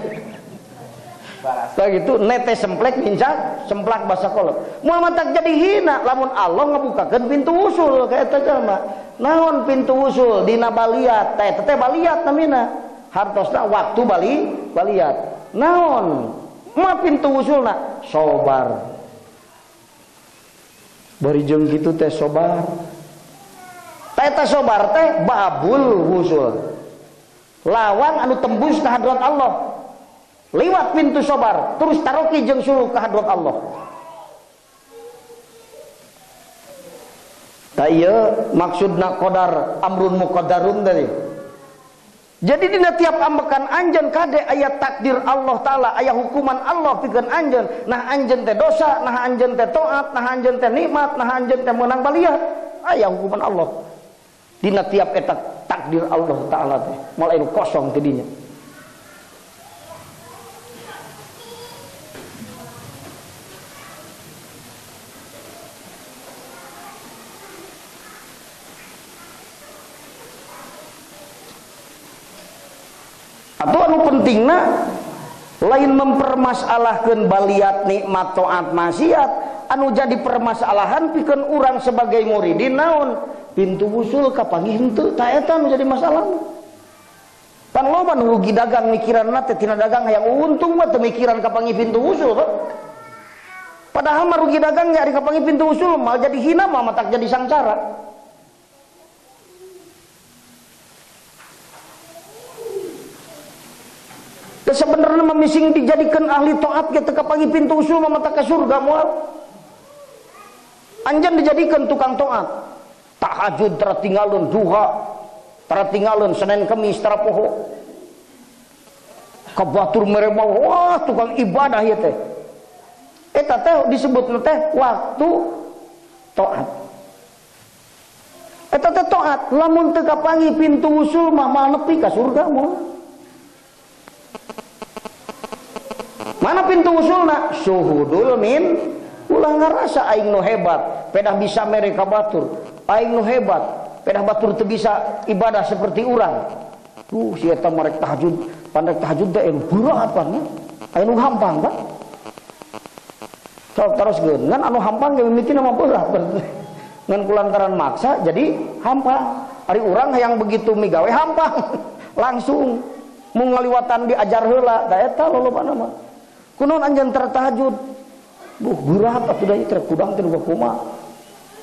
Tah gitu nete semplek nincak semplak basa kolot. Moal matak jadi hina lamun Allah ngabukakeun pintu usul ka eta jalma. Naon pintu usul dina baliat teh teh baliat namina. Hartosna waktu baliat. Naon? Ma pintu usulna sobar. Bari jeung kitu teh sobar. Teh teh sobar teh babul usul. Lawang anu tembus ka hadrat Allah. Lewat pintu sobar terus taroki jeung suluk ka hadrat Allah. Tah ieu maksudna qadar amrun muqaddarun tadi. Jadi dina tiap ambekan anjeun kade aya takdir Allah Ta'ala, aya hukuman Allah pikeun anjeun. Nah anjeun teh dosa, nah anjeun teh taat, nah anjeun teh nikmat, nah anjeun teh meunang baliat. Aya hukuman Allah. Dina tiap eta takdir Allah Ta'ala teh moal anu kosong ti dinya. Atau anu pentingna lain mempermasalahkan baliat nikmat taat maksiat, anu jadi permasalahan pikeun urang sebagai muridin naon pintu usul kapanggih henteu ta eta anu jadi masalah. Pan loba nu rugi dagang mikiranna teh tina dagang hayang untung mah teu mikiran kapanggih pintu usul Pak. Padahal mah rugi dagang ge ari kapanggih pintu usul mal jadi hina mah matak jadi sangsara. Sebenarnya memising dijadikan ahli taat ge teu kapanggih pintu usul mah mata ka surga moal. Anjeun dijadikan tukang taat. Tahajud tara tinggalun, duha tara tinggalun, Senin Kemis tara poho. Ka batur mere mah wah tukang ibadah ieu teh. Eta teh disebutna teh waktu taat. Eta teh taat, lamun teu kapanggih pintu usul mah moal nepi ka surga moal. Mana pintu usulna? Suhudul min ulah ngarasa aing nu hebat, pedah bisa mere ka batur. Aing nu hebat, pedah batur teu bisa ibadah seperti urang. Tuh si eta marek tahajud, pandek tahajud teh anu berat pan. Aya nu hampang pan. Sok teruskeun, ngan anu hampang ge mimitina mah berat. Ngan kulantaran maksa jadi hampang. Ari urang hayang begitu migawe hampang. Langsung mung ngaliwatan diajar heula, da eta lolobana mah. Kunaon anjeun tertahajud? Duh berat atuh da ieu teh kudang teh nu kumaha.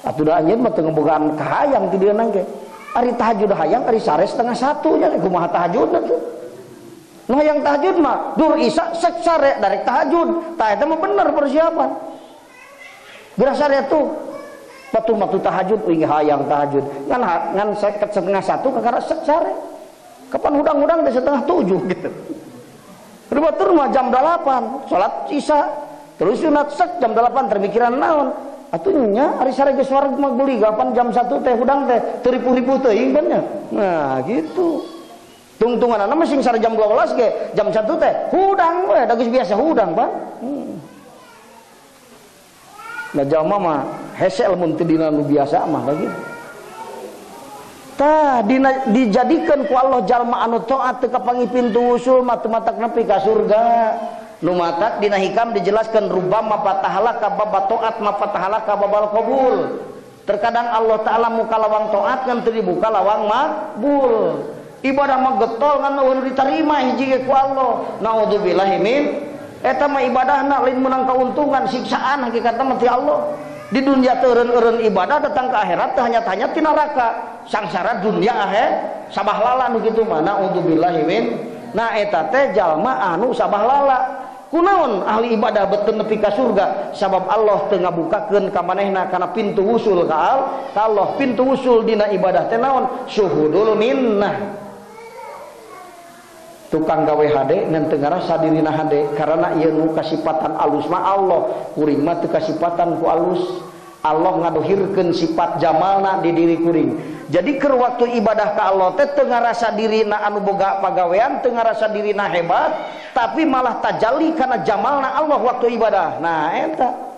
Atuh da anjeun mah teu ngebogaan kahayang ti dieu nangge. Ari tahajud hayang ari sare 12:30 nya kumaha tahajudna tuh. Nu hayang tahajud mah dur isya sek sare darek tahajud. Tah eta mah bener persiapan. Geura sare tuh batur mah tahajud uing hayang tahajud. Ngan ngan 12:30 kakara sek sare. Kapan hudang-hudang teh 6:30 gitu. Batur mah jam 8 salat isya terus sunat sek jam 8 termikiran naon atuh nya ari sare geus wareg mah beuli gapan jam 1 teh hudang teh teu ripuh-ripuh teuing kan nya. Nah gitu tungtunganana mah sing sare jam 12 ge jam 1 teh hudang we da geus biasa hudang Pak. Nah jalma mah hese lamun teu dina nu biasa mah da gitu. Tah dijadikan ku Allah jalma anu taat teu kapanggih pintu usul mah teu matak nepi ka surga. Nu matak dina hikam dijelaskan rubama fatahalaka baba taat ma fatahalaka babal qabul. Terkadang Allah Ta'ala muka lawang taat ngan teu dibuka lawang makbul. Ibadah mah getol ngan eueun diterima hiji ge ku Allah. Naudzubillahi min. Eta mah ibadahna lain meunang kauntungan, siksaan hakikatna mah ti Allah. Di dunia teu eureun-eureun ibadah datang ke akhirat teu hanya-hanya ti neraka. Sangsara dunia akhir sabahlala nu kitu mah naudzubillahi min. Nah eta teh jalma anu sabahlala. Kunaon ahli ibadah betul nepi ka surga sabab Allah teu ngabukakeun ka manehna kana pintu wusul ka Allah. Pintu wusul dina ibadah teh naon? Syuhudul minnah. Tukang gawe hade ngan teu ngarasa dirina hade karena ieu nu kasipatan alus mah Allah, kuring mah teu kasipatan ku alus. Allah ngadohirkeun sifat jamalna di diri kuring. Jadi keur waktu ibadah ka Allah teh teu ngarasa dirina anu boga pagawean, teu ngarasa dirina hebat, tapi malah tajalli kana jamalna Allah waktu ibadah. Nah eta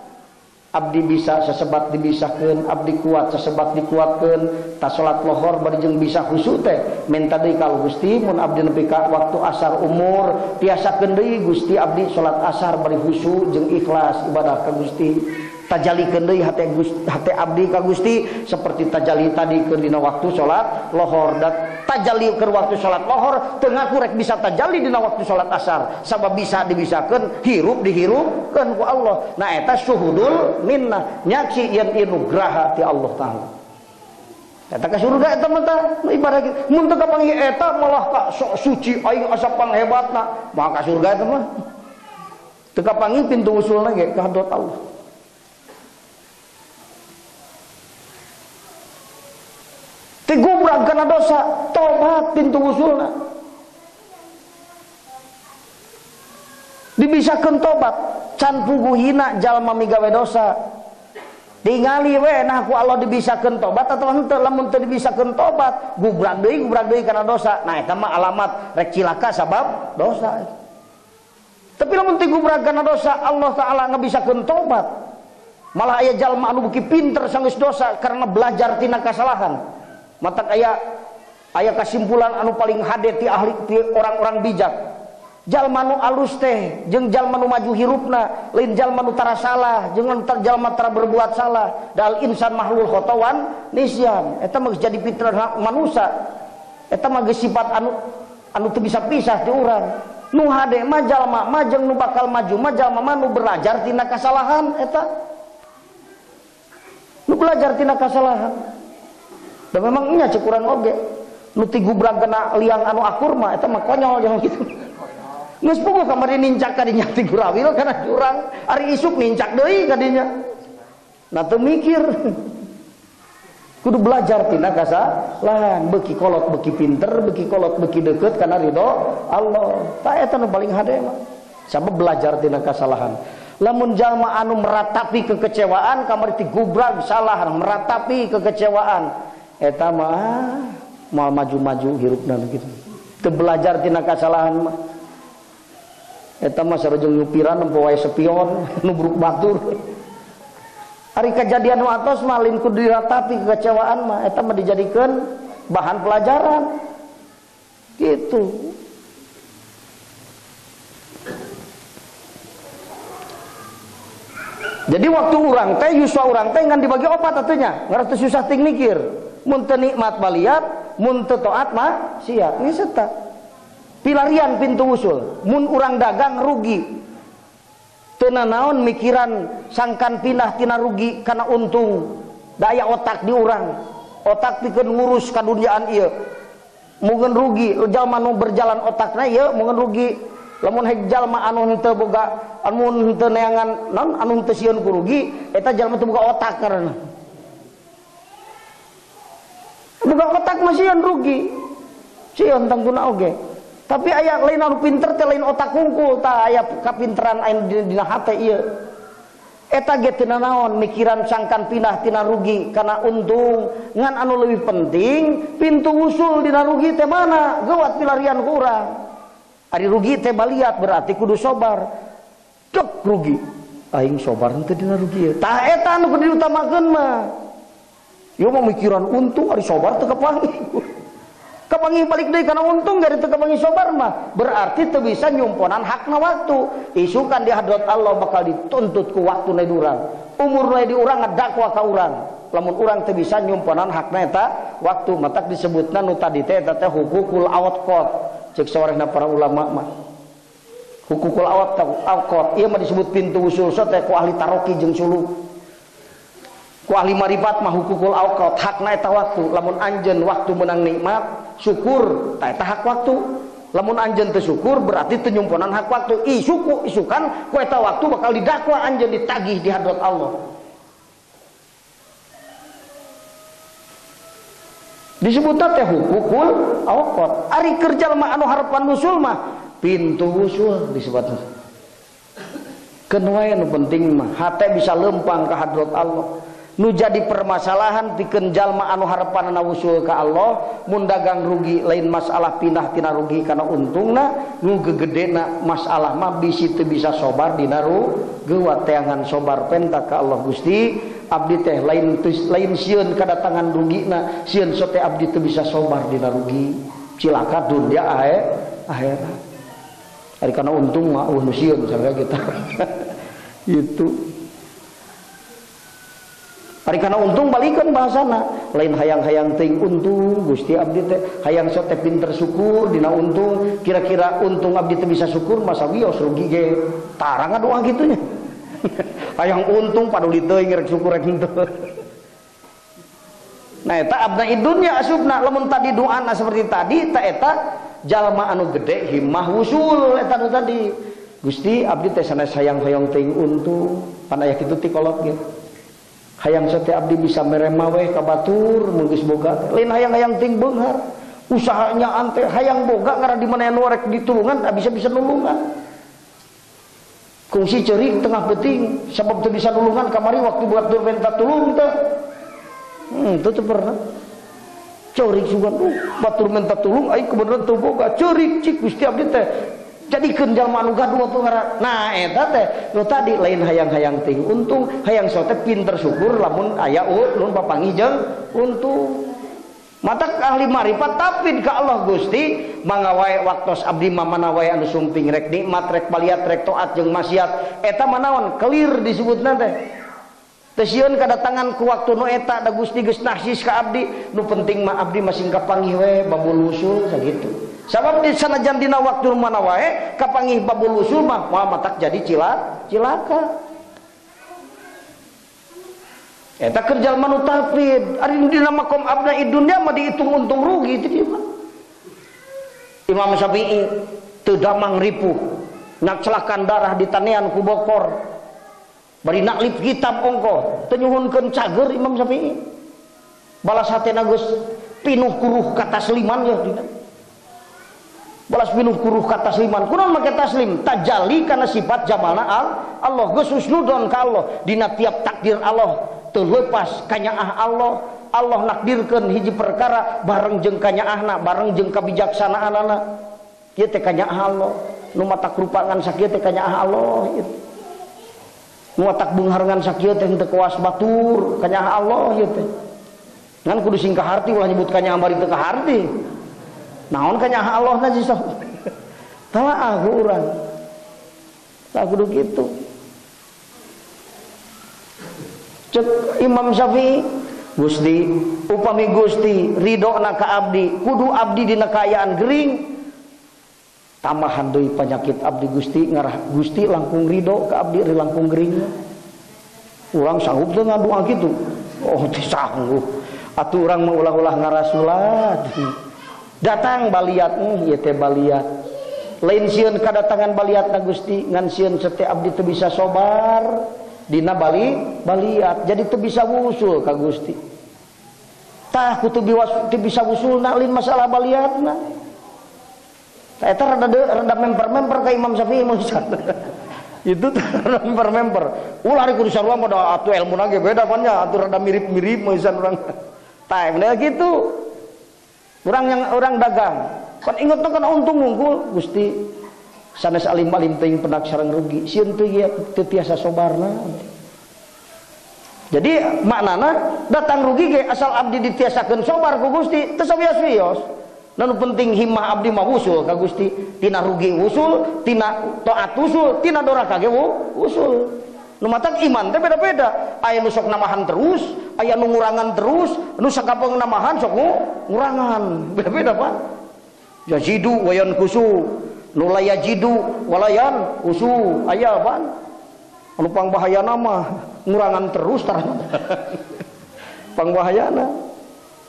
abdi bisa sesebat dibisakeun, abdi kuat sesebat dikuatkeun, ta salat lohor bari jeung bisa khusyuk teh menta deui ka Gusti mun abdi nepi ka waktu asar umur tiasakeun deui Gusti abdi salat asar bari khusyuk jeung ikhlas ibadah ka Gusti. Tajalikeun deui hate hate abdi ka Gusti seperti tajali tadi keur dina waktu salat lohor. Da tajali keur waktu salat lohor teu ngaku rek bisa tajali dina waktu salat asar sabab bisa dibisakeun hirup dihirupkeun ku Allah. Nah eta syuhudul minnah nyaksi yen inugraha ti Allah Ta'ala. Eta ka surga eta mah tah ibadah kitu. Mun teu kapanggih eta malah ka sok suci aing asa panghebatna mah ka surga eta mah. Teu kapanggih pintu usulna ge ka hadrat Allah. Tigubrag karena dosa, tobat pintu usulna. Dibisakeun tobat, can puguh hina jalma migawe dosa. Tingali we nah ku Allah dibisakeun tobat atau henteu, lamun teu dibisakeun tobat, gubrag deui karena dosa. Nah eta mah alamat rek cilaka sabab dosa. Tapi lamun teu gubrag karena dosa, Allah Ta'ala ngabisakeun tobat. Malah aya jalma anu beuki pinter sanggeus dosa karena belajar tina kasalahan. Matak aya kesimpulan anu paling hade ti ahli ti orang-orang bijak. Jalma nu alus teh jeung jalma nu maju hirupna, lain jalma nu tara salah, jeung jalma tara berbuat salah. Dal insan mahlul khotawan nisyan. Eta mah geus jadi fitrah manusia. Eta mah geus sifat anu teu bisa pisah ti urang. Nu hade mah jalma mah jeung nu bakal maju mah jalma mah nu belajar tina kasalahan eta. Nu belajar tina kasalahan. Dan memang nya cek urang oge nu tigubrag kana liang anu akur mah eta mah konyol jangan gitu. Geus puguh kamari nincak ka dinya ti gurawil kana jurang, ari isuk nincak deui ka dinya. Nah teu mikir. Kudu belajar tina kasalahan, beuki kolot beuki pinter, beuki kolot beuki deukeut kana ridho Allah. Tah eta nu paling hade mah. Sabab belajar tina kasalahan. Lamun jalma anu meratapi kekecewaan kamari tigubrag salah meratapi kekecewaan. Eta mah moal maju-maju hirupna kitu. Teu belajar tina kasalahan mah. Eta mah sareng nyupiran nempo wae sepion nubruk batur. Ari kajadian nu atos mah lain kudu diratapi kekecewaan mah eta mah dijadikeun bahan pelajaran. Gitu. Jadi waktu urang teh yuswa urang teh ngan dibagi opat atunya, ngarah teu susah ting mikir. Mun teu nikmat baliat, mun teu taat mah siap. Geus eta. Pilarian pintu usul. Mun urang dagang rugi. Teu nanaon mikiran sangkan pindah tina rugi kana untung. Da aya otak di urang. Otak pikeun ngurus kaduniaan ieu. Mungkin rugi, jalma nu berjalan otakna ieu mungkin rugi. Lamun hek jalma anu henteu boga, anu henteu neangan naon anu henteu sieun ku rugi, eta jalma teu boga otak karena. Boga otak mah sieun rugi. Sieun tangtuna oge. Tapi aya lain anu pinter teh lain otak hungkul tah aya kapinteran aya dina hate ieu. Eta ge teu nanaon mikiran sangkan pindah tina rugi kana untung, ngan anu leuwih penting pintu usul dina rugi teh mana? Geuwat pilarian ku urang. Ari rugi teh baliat berarti kudu sobar. Dek rugi. Aing sobar henteu dina rugi. Tah eta anu kudu diutamakeun mah. Ieu mah mikiran untung ari sobar teu kapanggih. Kapanggih balik deui kana untung dari teu kapanggih sobar mah berarti teu bisa nyumponan hakna waktu. Isukan di hadrat Allah bakal dituntut ku waktu na urang. Umur na di urang ngadakwa ka urang. Lamun urang teu bisa nyumponan hakna eta waktu, matak disebutna nu tadi teh eta teh hukukul awqat. Cek sawarehna para ulama mah. Hukukul awqat ieu mah disebut pintu usul teh ku ahli taroki jeung suluk. Ku ahli marifat mah hukukul awqat, hakna eta waktu. Lamun anjeun waktu menang nikmat, syukur, tah eta hak waktu. Lamun anjeun teu syukur berarti teu nyumponan hak waktu. Isuku isukan ku eta waktu bakal didakwa anjeun, ditagih di hadrat Allah. Disebutna teh hukukul awqat. Ari keur jalma anu harapan usul mah pintu usul disebutna. Keun wae nu penting mah hate bisa lempang ka hadrat Allah. Nu jadi permasalahan pikeun jalma anu harepanana wusul ka Allah, mun dagang rugi lain masalah pindah tina rugi kana untungna, nu gegedena masalah mah bisi teu bisa sobar dina rugi teangan sobar penta ka Allah. Gusti abdi teh lain lain sieun kadatangan rugina, sieun sote abdi teu bisa sobar dina rugi, cilaka dunia akhirat. Ari kana untung mah eueuh nu sieun sangka kita. Itu ari kana untung balikeun bahasana, lain hayang-hayang teuing untung Gusti abdi teh hayang sok teh pinter syukur dina untung, kira-kira untung abdi teh bisa syukur masa wios rugi ge tara ngadoa kitu nya. Hayang untung paduli teuing rek syukur rek henteu. Nah eta abna dunya asupna lamun tadi doana seperti tadi ta eta jalma anu gede himmah wusul eta nu tadi. Gusti abdi teh sanes hayang-hayang teuing untung, pan aya kitu ti kolot ge. Hayang sate abdi bisa merema weh ka batur mun geus boga, lain hayang-hayang ting beunghar usahanya ante hayang boga ngarah di mana anu rek ditulungan bisa-bisa nulungan, kungsi ceurik tengah peuting sabab teu bisa nulungan kamari waktu buat dur minta tulung teh teu teu pernah ceurik sugan batur minta tulung ai kebenaran teu boga ceurik cik Gusti abdi teh jadikeun jalma anu gaduh atuh ngaran. Nah eta teh nu tadi lain hayang-hayang ting untung, hayang sote pinter syukur lamun aya ulun papanggih jeung untung. Matak ahli marifat tapi ka Allah Gusti mangga wae waktos abdi mah mana wae anu sumping rek nikmat rek baliat rek taat jeung maksiat eta mah naon kelir disebutna teh. Teu sieun kadatangan ku waktu nu eta da Gusti geus nahsis ka abdi, nu penting mah abdi masing kapanggih we babul usul sakitu. Sabab di sanajan dina waktu mana wae kapanggih babul usul mah moal matak jadi cilaka. Eta keur jalma nu tafid, ari dina makom abna dunya mah dihitung untung rugi teh mah. Imam Syafi'i teu damang ripuh, nakcelakan darah di tanean ku bokor. Bari naklip kitab ongkoh, teu nyuhunkeun cager Imam Syafi'i. Balas hatena geus pinuh kuruh ka tasliman ya dina. Balas pinuh kuruh ka tasliman, kunaon make taslim? Tajalli kana sifat jamalna Allah, geus husnudon ka Allah dina tiap takdir Allah teu leupas kanyaah Allah. Allah nakdirkeun hiji perkara bareng jeung kanyaahna, bareng jeung kabijaksanaanana. Ieu teh kanyaah Allah, nu matak rupangan sakieu teh kanyaah Allah ieu. Nu matak beungharngan sakieu teh henteu kawas batur kanyaah Allah ieu teh. Ngan kudu sing kaharti ulah nyebut kanyaah bari teu kaharti. Naon kanyaah Allah na sih sok. Tah aku urang. Tah kudu kitu. Cek Imam Syafi'i, Gusti, upami Gusti ridona ka abdi, kudu abdi dina kaayaan gering. Tambahan deui penyakit abdi Gusti ngarah Gusti langkung ridho ka abdi langkung gering. Urang sanggup teu ngadoa kitu? Oh, teu sanggup. Atuh urang mah ulah-ulah ngarasulat. Datang baliat, ieu teh baliat. Lain sieun kadatangan baliat na Gusti, ngan sieun sete abdi teu bisa sobar dina baliat, jadi teu bisa wusul ka Gusti. Tah ku teu bisa wusulna lain masalah baliatna. Tah eta rada memper-memper ka Imam Syafi'i mun itu rada memper-memper. Ulah ari kudu sarua mah da atuh elmuna ge beda pan nya, atuh rada mirip-mirip mun urang. Tah bener kitu. Orang yang orang dagang kan inget kan untung unggul Gusti sanes alim-alim teuing pendak sareng rugi sieun teu teu tiasa sobarna. Jadi maknana datang rugi ge asal abdi ditiasakeun sobar ku Gusti teu sawios-wios. Nu penting himmah abdi mah wusul ka Gusti, tina rugi wusul, tina taat wusul, tina doraka ge wusul. Nu matak iman teh beda-beda. Aya nu sok namahan terus, aya nu ngurangan terus, nu sakapeung namahan sok ngurangan. Beda-beda Pak. Yazidu wa yanqusu, nu la yazidu wa la yanqusu. Aya Pak. Anu pangbahayana mah ngurangan terus tarah. Pangbahayana.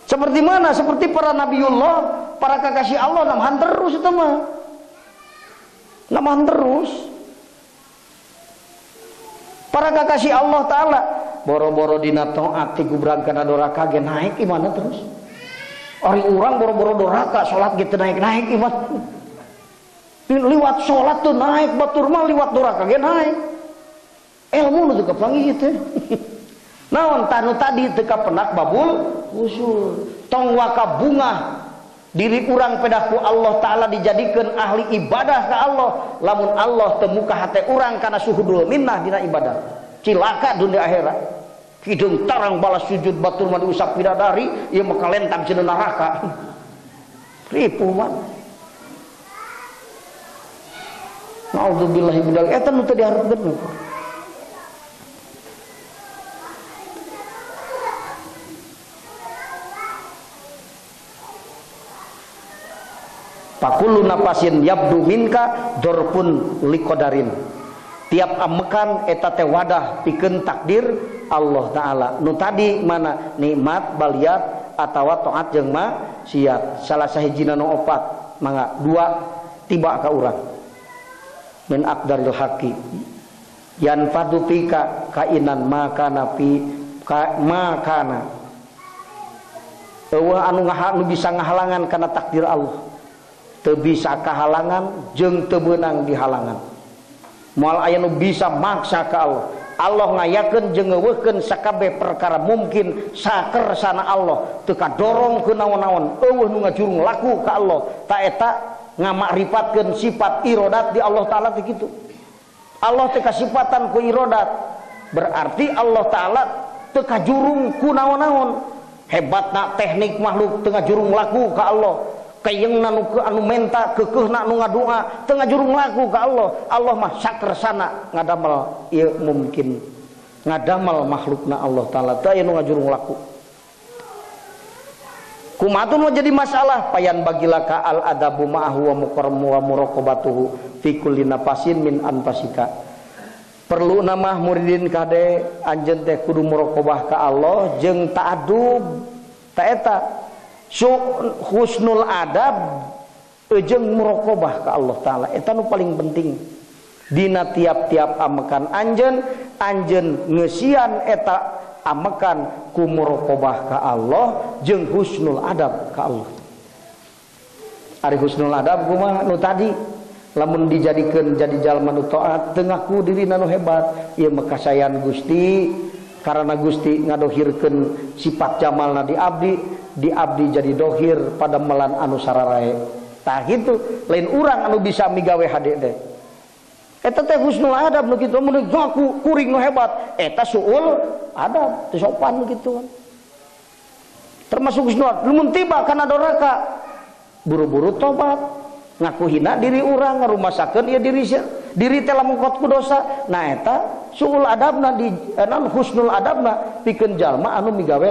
Seperti mana? Seperti para nabiullah, para kekasih Allah namahan terus itu mah. Namahan terus. Para kekasih Allah Ta'ala boro-boro dina taat tigubrag kana doraka ge naik imanna terus. Ari urang boro-boro doraka salat ge teu naik-naik iman. Liwat salat tuh naik, batur mah liwat doraka ge naik. Ilmu nu teu kapanggih teh. Naon tanu tadi teu kapenak babul usul. Tong waka bungah diri urang pedah ku Allah Ta'ala dijadikeun ahli ibadah ka Allah. Lamun Allah teu muka hate urang kana suhudul minnah dina ibadah, cilaka dunia akhirat. Hideung tarang balas sujud batur mah diusap bidadari, ieu mah kalentang cenah neraka. Ripuh mah. Naudzubillahi min dzalik. Eta nu teu diharepkeun. Pakulu napasin yabdu minka dorpun likodarin. Tiap amekan eta teh wadah pikeun takdir Allah Ta'ala. Nu tadi mana nikmat baliat atawa taat jeung maksiat. Salah sahijina nu opat mangga dua tiba ka urang. Min aqdaril haqi yanfadu fika kainan makana fi ka, makana. Eueuh anu nu bisa ngahalangan kana takdir Allah. Teu bisa kahalangan jeung teu beunang dihalangan. Moal aya nu bisa maksa ka Allah. Allah ngayakeun jeung ngeuweuhkeun sakabeh perkara mungkin sakersana Allah. Teu kadorong ku naon-naon, eueuh nu ngajurung laku ka Allah. Ta eta ngamakripatkeun sifat irodat di Allah Ta'ala teh kitu. Allah teh kasifatan ku irodat. Berarti Allah Ta'ala teu kajurung ku naon-naon. Hebatna teknik makhluk teu ngajurung laku ka Allah. Kayengna nu anu menta keukeuhna nu ngadua teu ngajurung laku ka Allah. Allah mah sakersana ngadamel ieu mungkin ngadamel makhlukna Allah Ta'ala teu aya nu ngajurung laku. Kumaha tuh nu jadi masalah payan bagilaka al adabu ma'ahu wa muqarramu wa muraqabatuhu fi kulli nafasin min anfasika. Perlu nama muridin kade anjeun teh kudu muraqabah ka Allah jeung ta'adub ta eta husnul adab jeung muraqabah ka Allah Ta'ala. Eta nu paling penting dina tiap-tiap amekan anjeun, anjeun ngeusian eta amekan ku muraqabah ka Allah jeung husnul adab ka Allah. Ari husnul adab kumaha nu tadi lamun dijadikeun jadi jalma nu taat teu ngaku dirina nu hebat, ieu mah kasayan Gusti karena Gusti ngadohirkeun sifat jamalna di abdi, di abdi jadi dohir pada melan anu sararae. Tah kitu lain urang anu bisa migawe hade teh. Eta teh husnul adab nu kitu, mun ngaku kuring nu hebat, eta suul adab, teu sopan nu kitu. Termasuk husnul adab, lamun tiba kana doraka buru-buru tobat, ngaku hina diri urang, ngarumasakeun ieu diri diri teh lamun kot ku dosa. Nah eta suul adabna di non husnul adabna pikeun jalma anu migawe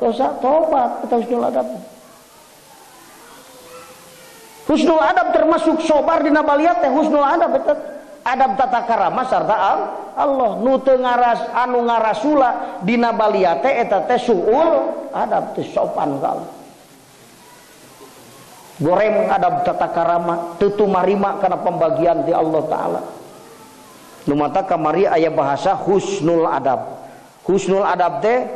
dosa tobat, eta husnul adab. Husnul adab termasuk sobar dina baliat teh husnul adab eta adab tata karama sarta Allah nu teu ngaras anu ngarasula dina baliat teh eta teh suul adab teh sopan ka Allah. Goreng adab tata karama teu tumarima kana pembagian ti Allah Ta'ala. Nu mata kamari aya bahasa husnul adab. Husnul adab teh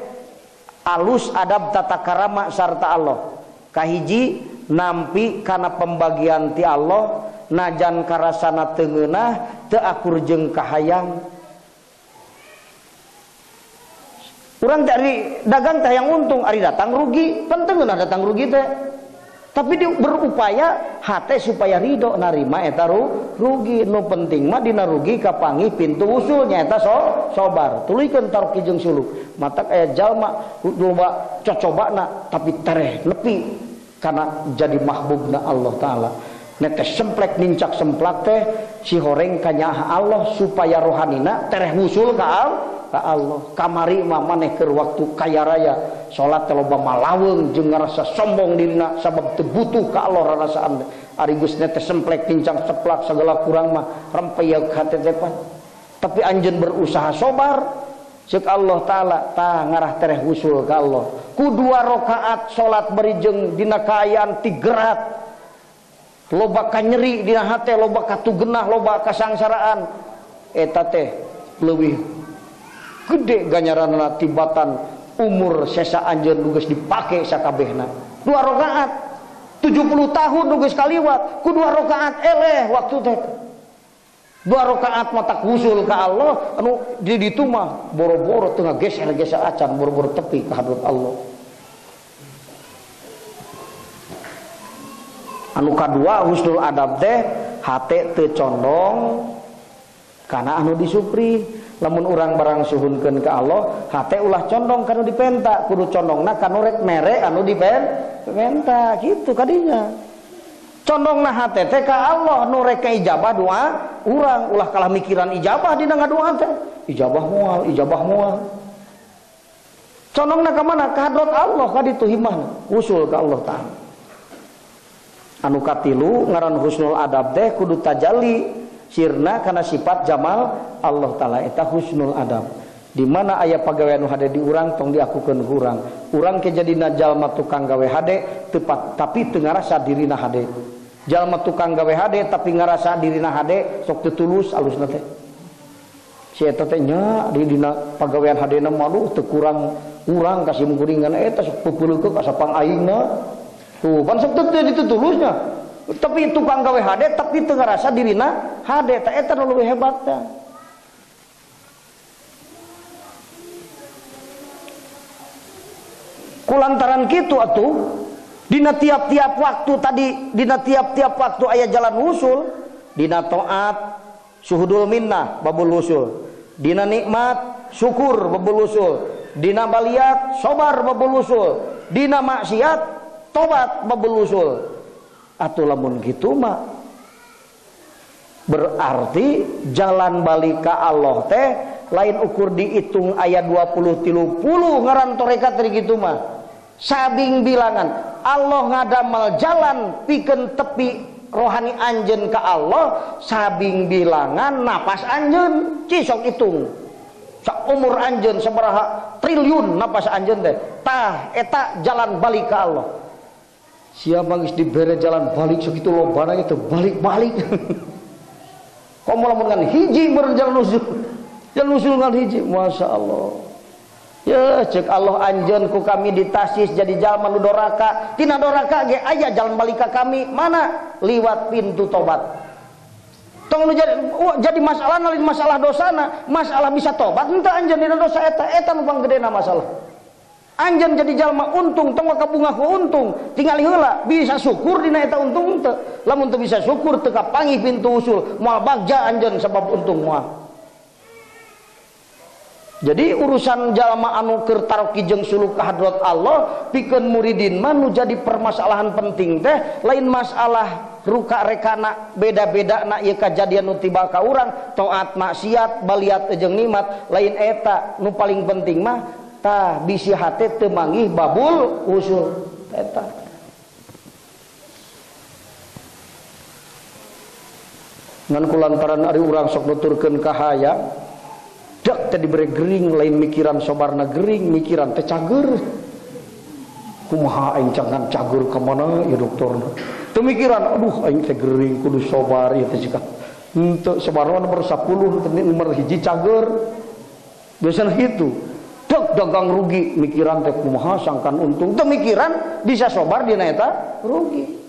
alus adab tata karama sarta Allah. Kahiji nampi kana pembagian ti Allah najan karasana teu ngeunah teu akur jeung kahayang. Urang teh ari dagang teh hayang untung, ari datang rugi, pan teu ngeunah datang rugi teh. Tapi dia berupaya hate supaya ridho narima eta rugi. Nu penting mah dina rugi kapanggih pintu usulnya eta sobar. Tuluykeun taruki jeung suluk. Matak aya jalma loba cocobana tapi tereh nepi. Karena jadi mahbubna Allah Ta'ala. Netes semplek nincak semplak teh si horeng kanyaah Allah supaya rohanina tereh wusul ka Allah. Kamari mah maneh keur waktu kaya raya salat teh loba malaweung jeung ngarasa sombong dirina sabab teu butuh ka Allah rarasaan. Ari geus netes semplek nincak seplak segala kurang mah rempeyek hate teh pan. Tapi anjeun berusaha sobar cek Allah Ta'ala tah ngarah tereh wusul ka Allah. Ku 2 rakaat salat berijeng dina kaayaan tigerat loba kanyeri dina hate, loba katugenah, loba kasangsaraan, eta teh leuwih gede ganjaranna tibatan umur sesa anjeun nu geus dipake sakabehna. 2 rakaat 70 tahun nu geus kaliwat ku 2 rakaat eleh waktu teh. 2 rakaat mata wusul ka Allah anu di ditu mah boro-boro teu ngageser-geser acan, boro-boro tepi ka hadrat Allah. Anu kadua husnul adab teh hate teu condong kana anu disupri. Lamun urang barang suhunkeun ka Allah, hate ulah condong kana dipenta, kudu condongna kana rek mere anu dipenta kitu kadinya. Condongna hate teh ka Allah nu rek ijabah doa urang, ulah kalah mikiran ijabah dina ngadoa teh. Ijabah moal, ijabah moal. Condongna ka mana? Ka hadrat Allah ka ditu himahna, usul ka Allah Ta'ala. Anu katilu ngaran husnul adab teh kudu tajalli sirna kana sifat jamal Allah Ta'ala, eta husnul adab. Di mana aya pagawean nu hade di urang tong diakukeun ku urang. Urang ke jadina jalma tukang gawe hade tepat tapi teu ngarasa dirina hade. Jalma tukang gawe hade tapi ngarasa dirina hade sok teu tulus alusna teh. Si eta teh nya di dina pagawean hadena mah aduh teu kurang urang ka simkuringan eta sok peupeuleukeun ka sapang aingna. Tuh, pan sok teu ditutulusnya. Tapi tukang gawe hade tapi teu ngarasa dirina hade teh eta nu leuwih hebat teh. Kulantaran kitu atuh dina tiap-tiap waktu tadi, dina tiap-tiap waktu aya jalan wusul, dina taat suhudul minnah babul wusul, dina nikmat syukur babul wusul, dina baliat sobar babul wusul, dina maksiat tobat babul wusul. Atuh lamun kitu mah berarti jalan balik ka Allah teh lain ukur dihitung ayat 20 30 ngaran torekat dari kitu mah. Sabing bilangan Allah ngadamal jalan pikeun tepi rohani anjeun ka Allah, sabing bilangan napas anjeun cisok hitung saumur anjeun sabaraha triliun napas anjeun teh tah eta jalan balik ka Allah. Siapa geus dibere jalan balik sakitu lobana teh balik-balik. Komo lamun ngan hiji berjalan usul, jalan usul ngan hiji, Masya Allah. Ya cek Allah anjeun ku kami ditasis jadi jalma nu doraka, tina doraka ge aya jalan balik ka kami mana liwat pintu tobat. Tong nu jadi masalah lain masalah dosana, masalah bisa tobat henteu anjeun dina dosa eta, eta nu panggedena masalah. Anjeun jadi jalma untung, tong kabungah ku untung, tingali heula bisa syukur dina eta untung henteu. Lamun teu bisa syukur teu kapanggih pintu usul, moal bagja anjeun sabab untung moal. Jadi urusan jalma anu keur taroki jeung suluk ka hadrat Allah pikeun muridin mah nu jadi permasalahan penting teh lain masalah ruka rekana beda-beda na ieu kajadian nu tiba ka urang taat maksiat baliat jeung nikmat lain eta nu paling penting mah tah bisi hate teu manggih babul usul eta. Ngan kulantaran ari urang sok nuturkeun ka hayang dak teh dibere gering lain mikiran sobarna gering mikiran teh cager kumaha aing cangan cager ka mana ya dokterna teu mikiran aduh aing teh gering kudu sobar ieu teh cika henteu sobarna nomor 10 nomor 1 cager biasana kitu dak dagang rugi mikiran teh kumaha sangkan untung teu mikiran bisa sobar dina eta rugi.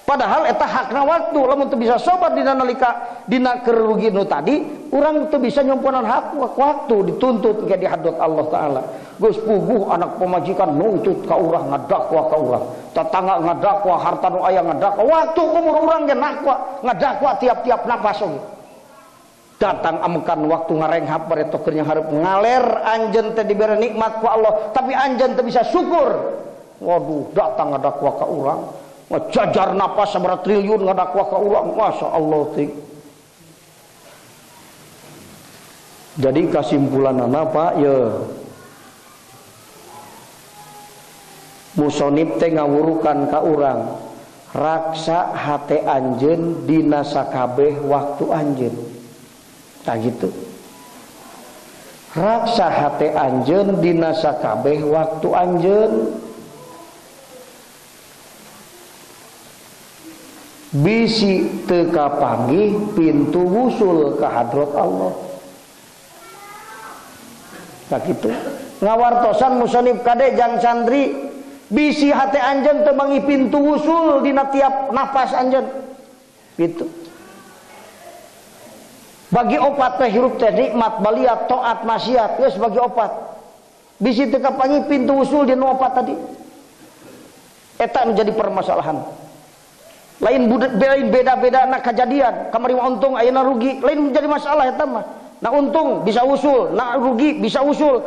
Padahal eta hakna waktu lamun teu bisa sobar dina nalika dina keur rugi nu tadi urang teu bisa nyomponan hak waktu dituntut ke di hadrat Allah Ta'ala. Geus puguh anak pemajikan nuntut ka urang ngadakwa ka urang, tetangga ngadakwa, harta nu aya ngadakwa, waktu umur urang ge nakwa ngadakwa tiap-tiap napas oge. Datang amekan waktu ngarenghap bare tokernya hareup ngaler anjeun teh dibere nikmat ku Allah tapi anjeun teu bisa syukur. Waduh, datang ngadakwa ka urang. Ngajajar napas sabaraha triliun ngadakwa ka urang. Masya Allah ting. Jadi kesimpulanana Pak ya, musonib teh ngawurukan ka urang raksa hate anjeun dina sakabeh waktu anjeun. Tah gitu. Raksa hate anjeun dina sakabeh waktu anjeun. Bisi teu kapanggih pintu wusul ka hadrat Allah. Tah kitu. Ngawartosan musonib kade jang santri bisi hate anjeun teu manggih pintu wusul dina tiap nafas anjeun. Gitu. Bagi opat teh hirup teh nikmat baliat taat maksiat geus bagi opat. Bisi teu kapanggih pintu wusul dina opat tadi. Eta nu jadi permasalahan. Lain beda-beda nak kejadian, kamari untung ayeuna rugi, lain menjadi masalah eta mah. Nah untung bisa usul, nah rugi bisa usul.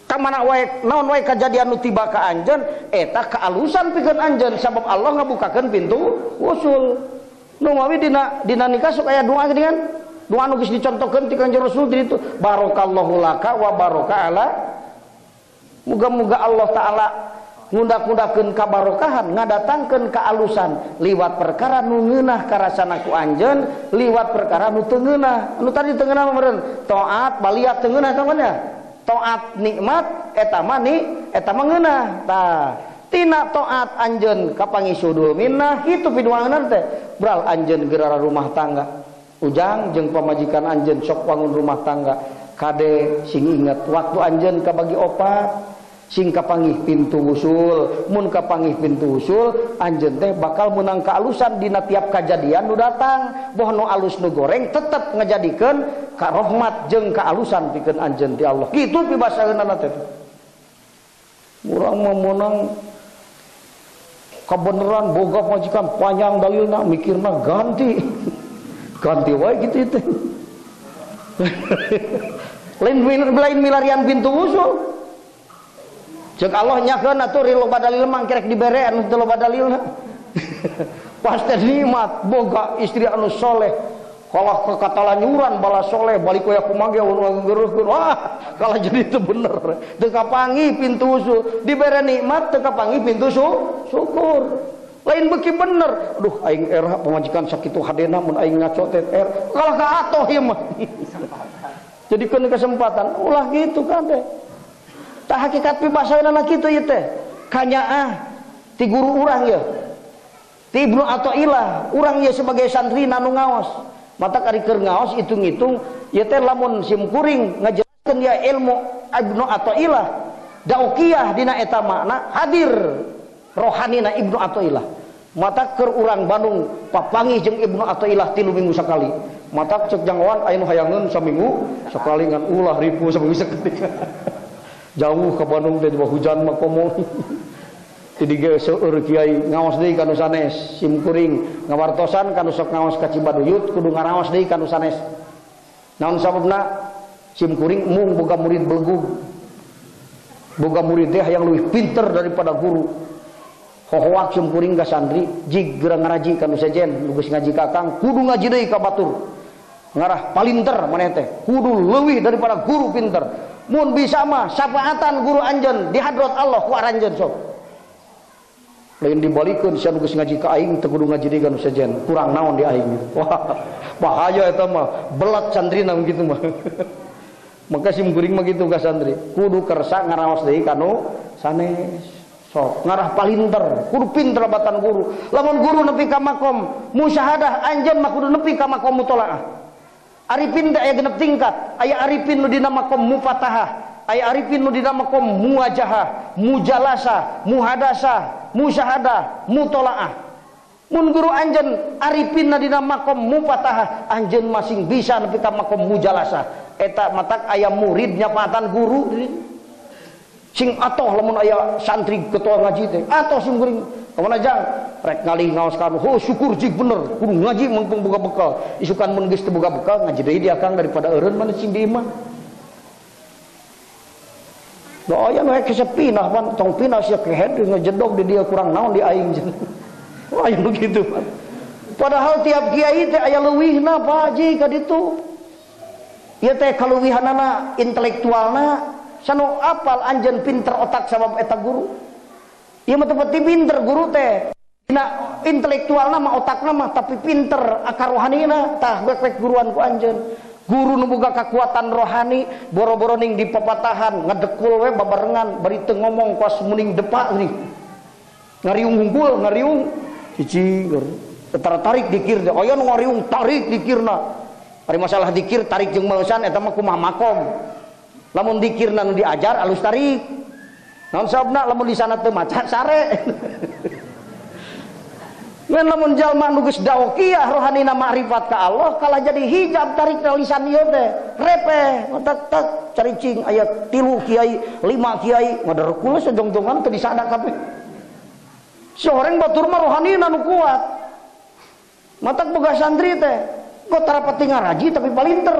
Kamana wae naon wae kejadian nu tiba ka anjeun eta kaalusan pikeun anjeun sabab Allah ngabukakeun pintu usul. Nu mawi dina nikah sok aya doa geuningan. Doa nu geus dicontohkeun ti Kanjeng Rasul di ditu barakallahu laka wa baraka ala. Muga-muga Allah taala ngundak-ngundakeun kabarokahan, ngadatangkeun kaalusan liwat perkara nu ngeunah karasana ku anjeun, liwat perkara nu teu ngeunah. Nu tadi teu ngeunah mah meureun taat baliat teu ngeunah teman ya. Taat nikmat eta mah ni eta mah ngeunah. Tah, tina taat anjeun kapangi sudul minnah kitu piduangeunna teh. Bral anjeun gerara rumah tangga. Ujang jeung pamajikan anjeun sok wangun rumah tangga. Kade sing inget waktu anjeun kabagi opat. Sing kapanggih pintu usul, mun kapanggih pintu usul anjeun teh bakal menang kaalusan dina tiap kajadian nu datang. Boh nu alus nu goreng tetep ngajadikeun ka rahmat jeung kaalusan pikeun anjeun ti Allah. Kitu pibasaeunana teh. Urang mah meunang kabeneran boga pamajikan panjang dalilna mikirna ganti. Ganti wae kitu teh. Lain milarian pintu usul. Cek Allah nyakeun atuh loba dalil mah kerek dibere anu teu loba dalilna. Pas teh nikmat boga istri anu soleh. Kalah ke katalanyuran bala soleh balik we kumaha ge ngeureurkeun. Wah, kalah jadi teu bener. Teu kapanggih pintu usul, dibere nikmat teu kapanggih pintu syukur. Lain beuki bener. Aduh aing era pamajikan sakitu hadena mun aing ngaco teh er. Kalah ka atoh ieu mah. Jadikeun kesempatan ulah kitu kan teh. Tak hakikat pibasaeunana kitu ieu teh. Kanyaah ti guru urang ieu. Ti Ibnu Athaillah, urang ieu sebagai santri nu ngaos. Mata ari keur ngaos hitung-hitung ieu teh lamun sim kuring ngajelaskeun ya ilmu Ibnu Athaillah, daukiyah dina eta makna hadir rohanina Ibnu Athaillah. Mata keur urang Bandung papanggih jeung Ibnu Athaillah 3 minggu sakali. Mata cek janggoan aya nu hayangeun saminggu sakali ngan ulah ripu saminggu sakali. Jauh ke Bandung teh hujan mah komo. Ti ge seueur kiai ngaos deui ka nu sanes, sim kuring ngawartosan ka nu sok ngaos ka Cibaduyut kudu ngaraos deui ka nu sanes. Naon sababna? Sim kuring mung boga murid belegug. Boga murid teh hayang leuwih pinter daripada guru. Hohoak sim kuring ka santri, jig geura ngaraji ka nu sejen, nu geus ngaji ka akang kudu ngaji deui ka batur. Ngarah palinter maneh teh, kudu leuwih daripada guru pinter. Mun bisa mah syafaatan guru anjeun di hadrat Allah ku aranjeun sok. Lain dibalikeun sia nu geus ngaji ka aing teu kudu ngaji deui ka nu sejen, kurang naon di aing. Wah, bahaya eta mah, belat santrina kitu mah. Maka sim kuring mah kitu ka santri, kudu kersa ngaraos deui ka nu sanes. Sok ngarah palinter, kudu pinter batan guru. Lamun guru nepi ka makom musyahadah anjeun mah kudu nepi ka makom mutolaah. Arifin teh aya genep tingkat, aya arifin nu dina makom mufatahah, aya arifin nu dina makom muwajahah, mujalasah, muhadasah, musyahadah, mutolaah. Mun guru anjeun arifin na dina makom mufatahah, anjeun masing bisa nepi ka makom mujalasah. Eta matak aya murid nyapaatan guru sing atoh lamun aya santri ketua ngaji teh, atoh sing kuring kamana jang rek ngalih ngaos ka oh syukur jig bener kudu ngaji mumpung boga bekal isukan mun geus teu boga bekal ngaji deui di akang daripada eureun mana sing di imah. Da aya nu hese pinah pan tong pinah sia kehed ngejedog di dia kurang naon di aing. Wah aya nu kitu pan. Padahal tiap kiai teh aya leuwihna Pak Haji ka ditu. Ieu teh kaleuwihanana intelektualna sanu apal anjeun pinter otak sabab eta guru. Ieu mah teu pati pinter guru teh. Dina intelektualna mah otakna mah tapi pinter akar rohanina tah wek-wek guruan ku anjeun. Guru nu boga kakuatan rohani boro-boro ning di papatahan ngedekul we babarengan bari teu ngomong kuas muning depak nih. Ngariung hungkul ngariung cicing tarik dikir teh aya nu ngariung tarik dikirna. Ari masalah dikir tarik jeung meusan eta mah kumaha makom. Lamun dikirna nu diajar alus tarik. Naon sababna lamun di sana teu maca sare. Ngan lamun jalma nu geus daokiah rohanina makrifat ka Allah kalah jadi hijab tarik lisan ieu teh repeh tak tak caricing aya 3 kiai 5 kiai ngaderkul sejongjongan teu disada kabeh. Sehoreng batur mah rohanina nu kuat. Matak boga santri teh kok tara pati ngaraji tapi palinter.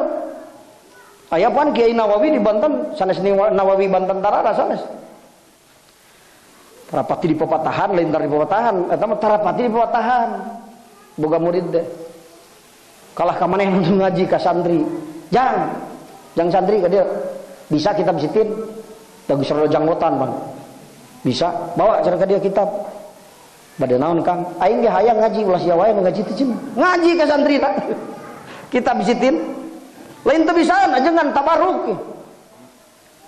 Aya pan Kiai Nawawi di Banten sanes Nawawi Banten tarara sanes. Tarapati di pepatahan, lain di pepatahan, eta mah tarapati di pepatahan. Boga murid deh. Kalah ka maneh nu ngaji ka santri. Jang, jang santri ka dieu. Bisa kitab sitin? Da geus rada janggotan, Bang. Bisa, bawa cenah ka dieu kitab. Bade naon, Kang? Aing ge hayang ngaji, ulah sia wae nu ngaji teh cenah. Ngaji ka santri ta. Kitab sitin. Lain teu bisaan ajengan tabaruk.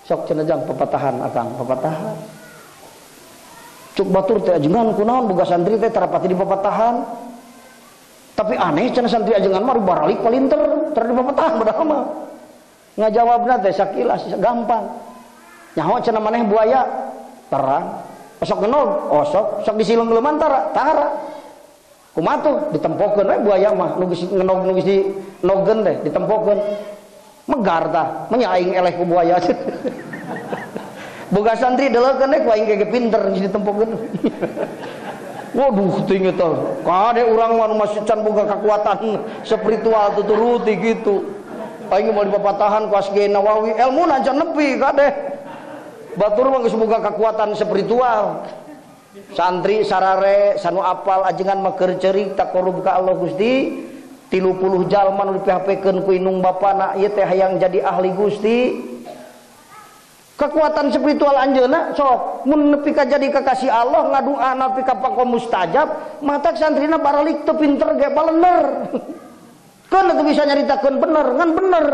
Sok cenah jang pepatahan akang, pepatahan. Cuk batur teh ajengan kunaon boga santri teh tarapati di papatahan. Tapi aneh cenah santri ajengan mah baralik palinter ter di papatahan padahal mah. Ngajawabna teh sakilas gampang. Nyaho cenah maneh buaya terang. Osok ngenog, osok sok disileung-leuman tara, tara. Kumaha tuh ditempokeun we buaya mah nu geus ngenog nu geus dinogeun teh ditempokeun. Megar tah, menya aing eleh ku buaya. Boga santri deleukeun ku aing ge pinter geus ditempokeun. Waduh teuing eta. Kade urang mah nu masih can boga kakuatan spiritual tuturuti gitu. Aing mau dipapatahan ku Asge Nawawi, elmuna can nepi kade. Batur mah geus boga kakuatan spiritual. Santri sarare sanu apal ajengan mah keur ceurik takorub ka Allah Gusti. 30 jalma nu dipihapekeun ku indung bapana ieu teh hayang jadi ahli Gusti. Kekuatan spiritual anjeunna sok mun nepi ka jadi kekasih Allah ngadoa nepi ka pakom mustajab matak santrina baralik teu pinter ge balener. Keun teu bisa nyaritakeun bener ngan bener.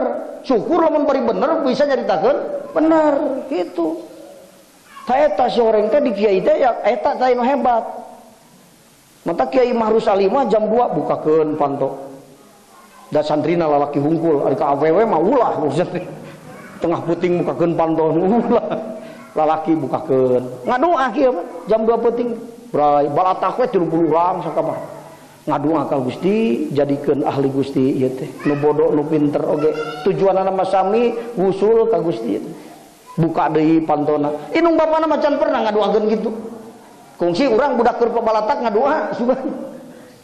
Syukur lamun bari bener bisa nyaritakeun bener kitu. Ta eta si horeng teh di kiai teh ya eta teh nu hebat. Matak Kiai Mahrus Ali mah jam 2 bukakeun panto. Da santrina lalaki hungkul ari ka awewe mah ulah tengah puting bukakeun panto ulah lalaki bukakeun ngadoa kieu jam 2 peuting bray balatak we 30 urang sakamar ngadoa ka Gusti jadikeun ahli Gusti ieu teh nu bodoh nu pinter oge tujuanna mah sami wusul ka Gusti buka deui pantona indung bapana mah can pernah ngadoakeun kitu kungsi urang budak keur pabalatak ngadoa sugan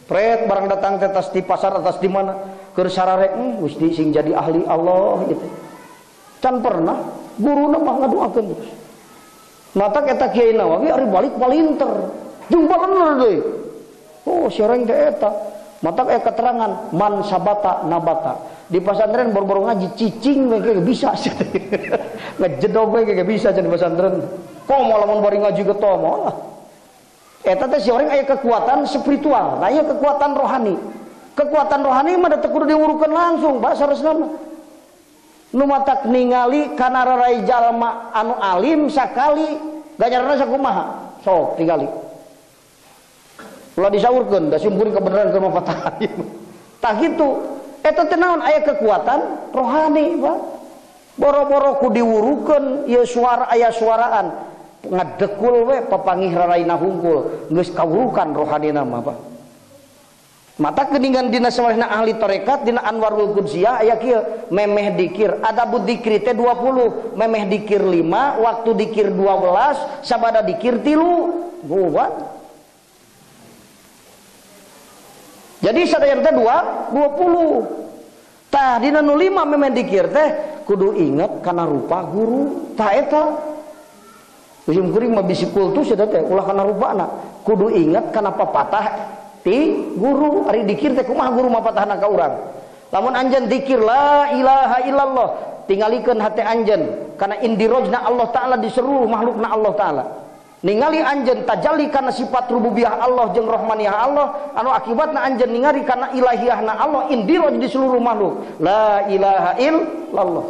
pret barang datang teh tas di pasar atas di mana keur sarare Gusti sing jadi ahli Allah gitu. Can pernah guruna mah ngadoakeun terus. Matak eta Kiai Nawawi ari balik palinter. Jeung bener deui. Oh, si orang teh eta. Matak aya keterangan man sabata nabata. Di pesantren boro-boro ngaji cicing we ge bisa. Ngejedog we ge bisa di pesantren. Komo lamun bari ngaji ge tomo lah. Eta teh si orang aya kekuatan spiritual, aya kekuatan rohani. Kekuatan rohani mah teu kudu diurukeun langsung, Pak, saresna mah. Nu matak ningali kana rarai jalma anu alim sakali ganjaranna sakumaha sok tingali ulah disaurkeun da simkuring kebenaran keur mah patah tah kitu eta teh naon aya kekuatan rohani Pak boro-boro ku diwurukeun ieu suara aya suaraan ngadekul we papangih raraina hungkul geus kawurukan rohanina mah Pak. Mata keningan dina sawarehna ahli tarekat dina Anwarul Qudsiyah aya kieu memeh dikir adabud dikri teh 20 memeh dikir 5 waktu dikir 12 sabada dikir 3 buat. Jadi sadayana teh 20 tah dina nu 5 memeh dikir teh kudu inget kana rupa guru tah eta Sim kuring mah bisi kultus eta teh ulah kana rupana. Kudu ingat kana papatah ti guru. Ari dikir teh kumaha guru mah patahna ka urang. Lamun anjeun dikir la ilaha illallah, tingalikeun hate anjeun kana indirojna Allah Ta'ala di seluruh makhlukna Allah Ta'ala. Ningali anjeun tajalli kana sifat rububiyah Allah jeung rahmaniyah Allah, anu akibatna anjeun ningali kana ilahiyahna Allah indiroj di seluruh makhluk. La ilaha illallah.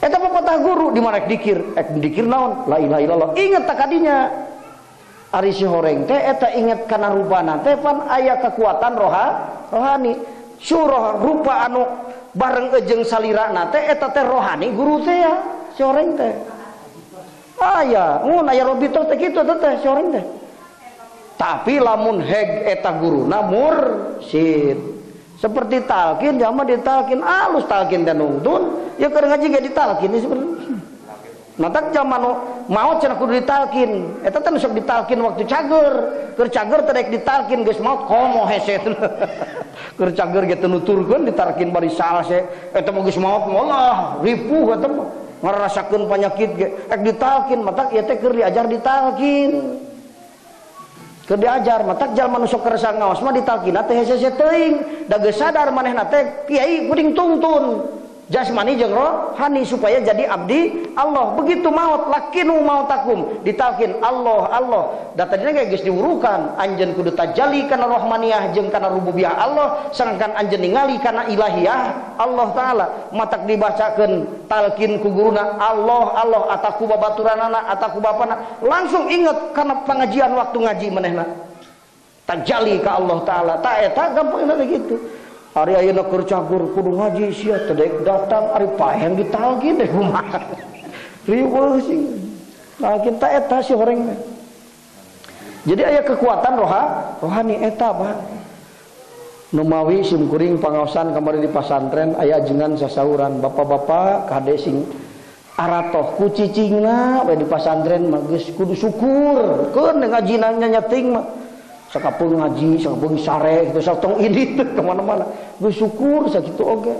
Eta pepatah guru di mana dikir, ek dikir naon? La ilaha illallah. Ingat tak kadinya. Ari si horeng teh eta inget kana rupana teh pan aya kekuatan rohani. Surah rupa anu bareng ejeng salirana teh eta teh rohani guru teh ya si horeng teh. Aya, mun aya robito teh kitu teh si horeng teh. Tapi lamun heg eta guruna mursyid. Seperti talkin, jama ditalkin, alus talkin dan nungtun, ya keur ngaji ge ditalkin sebenarnya. Matak zaman maot cenah kudu ditalkin. Eta teh sok ditalkin waktu cager. Keur cager teh rek ditalkin geus maot komo hese. Keur cager ge teu nuturkeun ditalkin bari salse. Eta mah geus maot molah ripuh eta mah. Ngarasakeun panyakit ge rek ditalkin, matak ieu teh keur diajar ditalkin. Keur diajar matak jalma nu sok kersa ngaos mah ditalkinna teh hese-hese teuing. Da geus sadar manehna teh kiai kuring tungtun. Jasmani jeung rohani supaya jadi abdi Allah. Begitu maut lakinu mautakum ditalkin Allah Allah. Da tadina ge geus diwurukan anjeun kudu tajalli kana rahmaniyah jeung kana rububiyah Allah, sangkan anjeun ningali kana ilahiyah Allah Ta'ala. Matak dibacakeun talkin ku guruna Allah Allah ataku babaturanana ataku bapana, langsung inget kana pengajian waktu ngaji manehna. Tajalli ka Allah Ta'ala. Ta eta gampangna gitu. Ari ayeuna keur cagur kudu ngaji sia teh daek datang ari paeh ditalkin deh kumaha. Riweuh sih. Talkin ta eta si horeng. Jadi aya kekuatan rohani eta Pak. Nu mawi sim kuring pangaosan kamari di pasantren aya ajengan sasauran bapak-bapak kade sing aratoh ku cicingna we di pasantren mah geus kudu syukur keun ngajina nyating mah. Sakapeung ngaji, sakapeung sare gitu, satong ini teh kemana-mana. Bersyukur sakitu oge.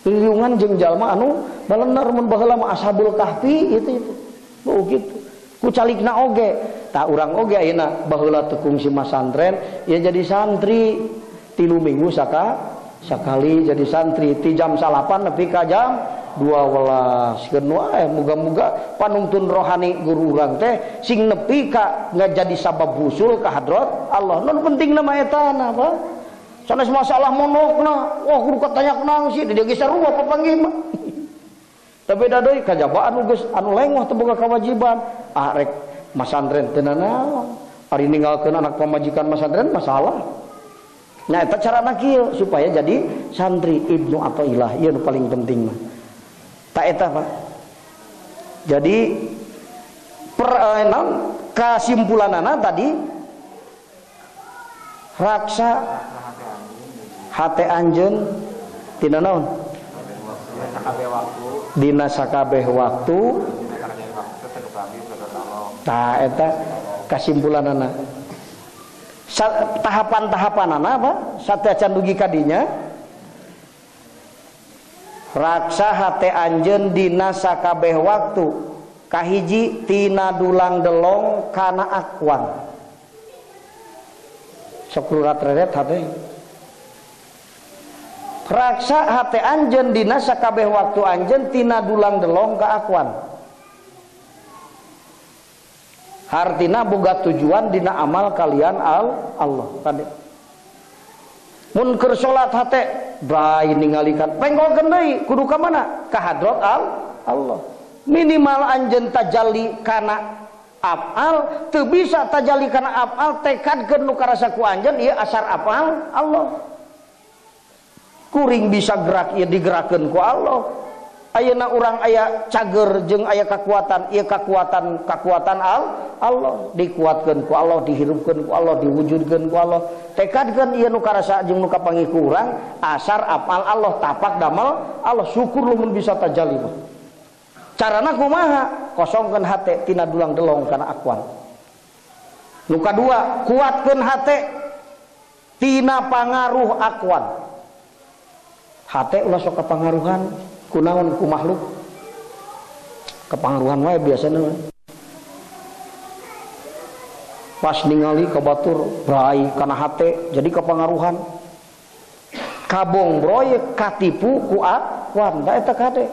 Liliungan jeung jalma anu balener mun baheula mah Ashabul Kahfi itu itu. Oh gitu. Ku calikna oge. Tah urang oge ayeuna baheula teu kungsi masantren, ya jadi santri 3 minggu sakali jadi santri ti jam 9 nepi ka jam 12. Keun wae muga-muga panungtun rohani guru urang teh sing nepi ka jadi sabab husul ka hadrat Allah. Nu penting mah eta na apa? Sanes masalah monokna. Wah kudu katanya nang sih di dieu geus sarua papanggih mah. Tapi da deui kajaba anu geus anu lengoh teu boga kewajiban. Ah rek masantren teu nanaon. Ari ninggalkeun anak pamajikan masantren masalah. Nah eta carana kieu supaya jadi santri Ibnu Athaillah ieu nu paling penting mah. Tak eta Pak. Jadi kesimpulanana tadi raksa hate anjeun tina naon? Dina sakabeh waktu. Tah eta kesimpulanana. Tahapan-tahapanana apa? Sateuacan dugi kadinya. Raksa hate anjeun dina sakabeh waktu kahiji tina dulang delong kana akwan. Sok rurat-reret hate. Raksa hate anjeun dina sakabeh waktu anjeun tina dulang delong ka akwan. Hartina boga tujuan dina amal kalian Allah kade. Mun keur salat hate bae ningalikan pengkolkeun deui kudu ka mana? Ka hadrat Allah. Minimal anjeun tajalli kana afal, teu bisa tajalli kana afal tekadkeun nu karasa ku anjeun ieu asar afal Allah. Kuring bisa gerak ieu digerakkeun ku Allah. Ayeuna urang aya cager jeung aya kakuatan, ieu kakuatan kakuatan Allah dikuatkeun ku Allah, dihirupkeun ku Allah, diwujudkeun ku Allah. Tekadkeun ieu nu karasa jeung nu kapanggih ku urang asar apal Allah, tapak damel Allah. Syukur lamun bisa tajalli mah. Carana kumaha? Kosongkeun hate tina dulang delong kana akwan. Nu kadua, kuatkeun hate tina pangaruh akwan. Hate ulah sok kapangaruhan kunaon ku makhluk. Kepangaruhan wae biasana. Pas ningali ka batur brai kana hate jadi kepangaruhan. Kabong broy katipu ku akwan da eta kade.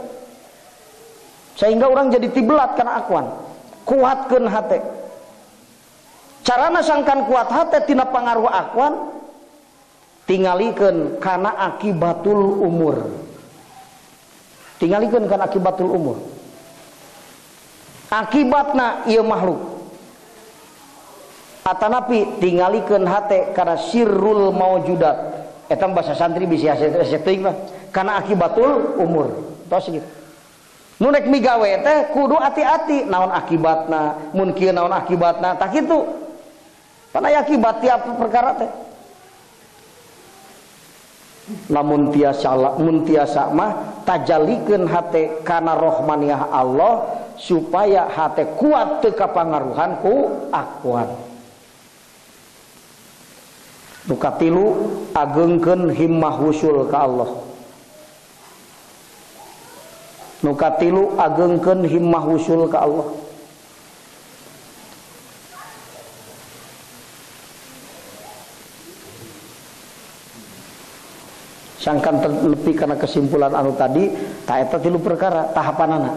Sehingga orang jadi tibelat kana akwan. Kuatkeun hate. Carana sangkan kuat hate tina pangaruh akwan tingalikeun kana akibatul umur. Tingalikeun kana akibatul umur. Akibatna ieu makhluk. Atanapi tingalikeun hate kana sirrul maujudat. Eta bahasa santri bisi hese teuing mah. Kana akibatul umur. Tos kitu. Nu rek migawe teh kudu ati-ati naon akibatna, mun kieu naon akibatna, tah kitu. Pan aya akibat tiap perkara teh. Lamun tiasa mun tiasa mah tajalikeun hate kana rohmaniyah Allah supaya hate kuat teu kapangaruhan ku akwan. Nu katilu agengkeun himmah wusul ka Allah. Nu katilu agengkeun himmah wusul ka Allah. Sangkan terlebih karena kesimpulan anu tadi, ta eta tilu perkara tahapanana.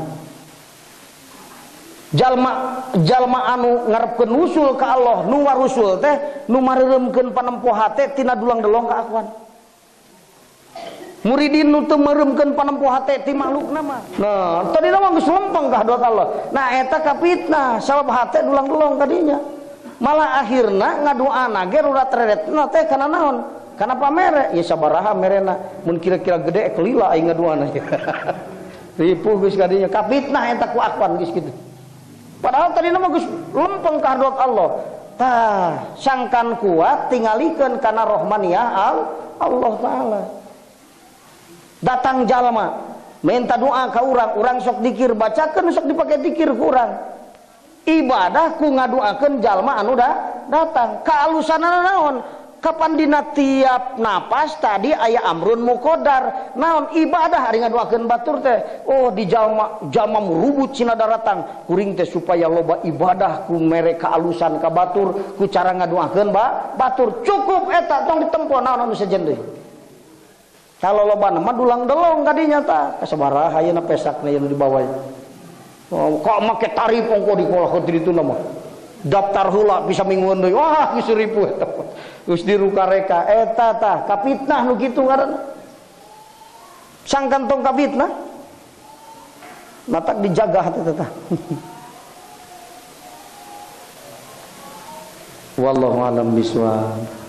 Jalma anu ngarepkeun wusul ka Allah, nu warusul teh nu mareureumkeun panempo hate tina dulang-delong ka akwan. Muridin nu teu meureumkeun panempo hate ti makhlukna mah. Nah, tadina mah geus lempeng ka hadrat Allah. Nah, eta kapitnah sabab hate dulang-delong kadinya. Malah akhirna ngadoana ge rurat reretna teh kana naon? Kana pamere, ya sabaraha merena. Mun kira-kira gede kelila aing ngadoana. Ripuh geus kadinya kapitnah eta ku akwan geus kitu. Padahal tadi nama geus lempeng ka hadrat Allah. Tah, sangkan kuat tingalikeun kana rohmaniyah Allah taala. Datang jalma minta doa ka urang, urang sok dikir, bacakeun sok dipake dikir ku urang. Ibadah ku ngadoakeun jalma anu datang. Kaalusanana naon? Kapan dina tiap napas tadi aya amrun muqaddar. Naon ibadah ari ngadoakeun batur teh. Oh di jalma jalma murubut cina daratang kuring teh supaya loba ibadah ku mere kaalusan ka batur ku cara ngadoakeun batur cukup eta tong ditempo naon anu sejen deui. Kalau loba mah dulang delong kadinya tah kasabaraha ayeuna pesakna ieu nu dibawa. Oh, kok make tarif ongko di kolah kitu mah. Daftar heula bisa mingguan deui. Wah geus ripuh eta. Geus diruka-reka eta tah kapitnah nu kitu ngaranna. Sangkan tong kapitnah. Matak dijaga hati teh tah. Wallahu alam bisawab.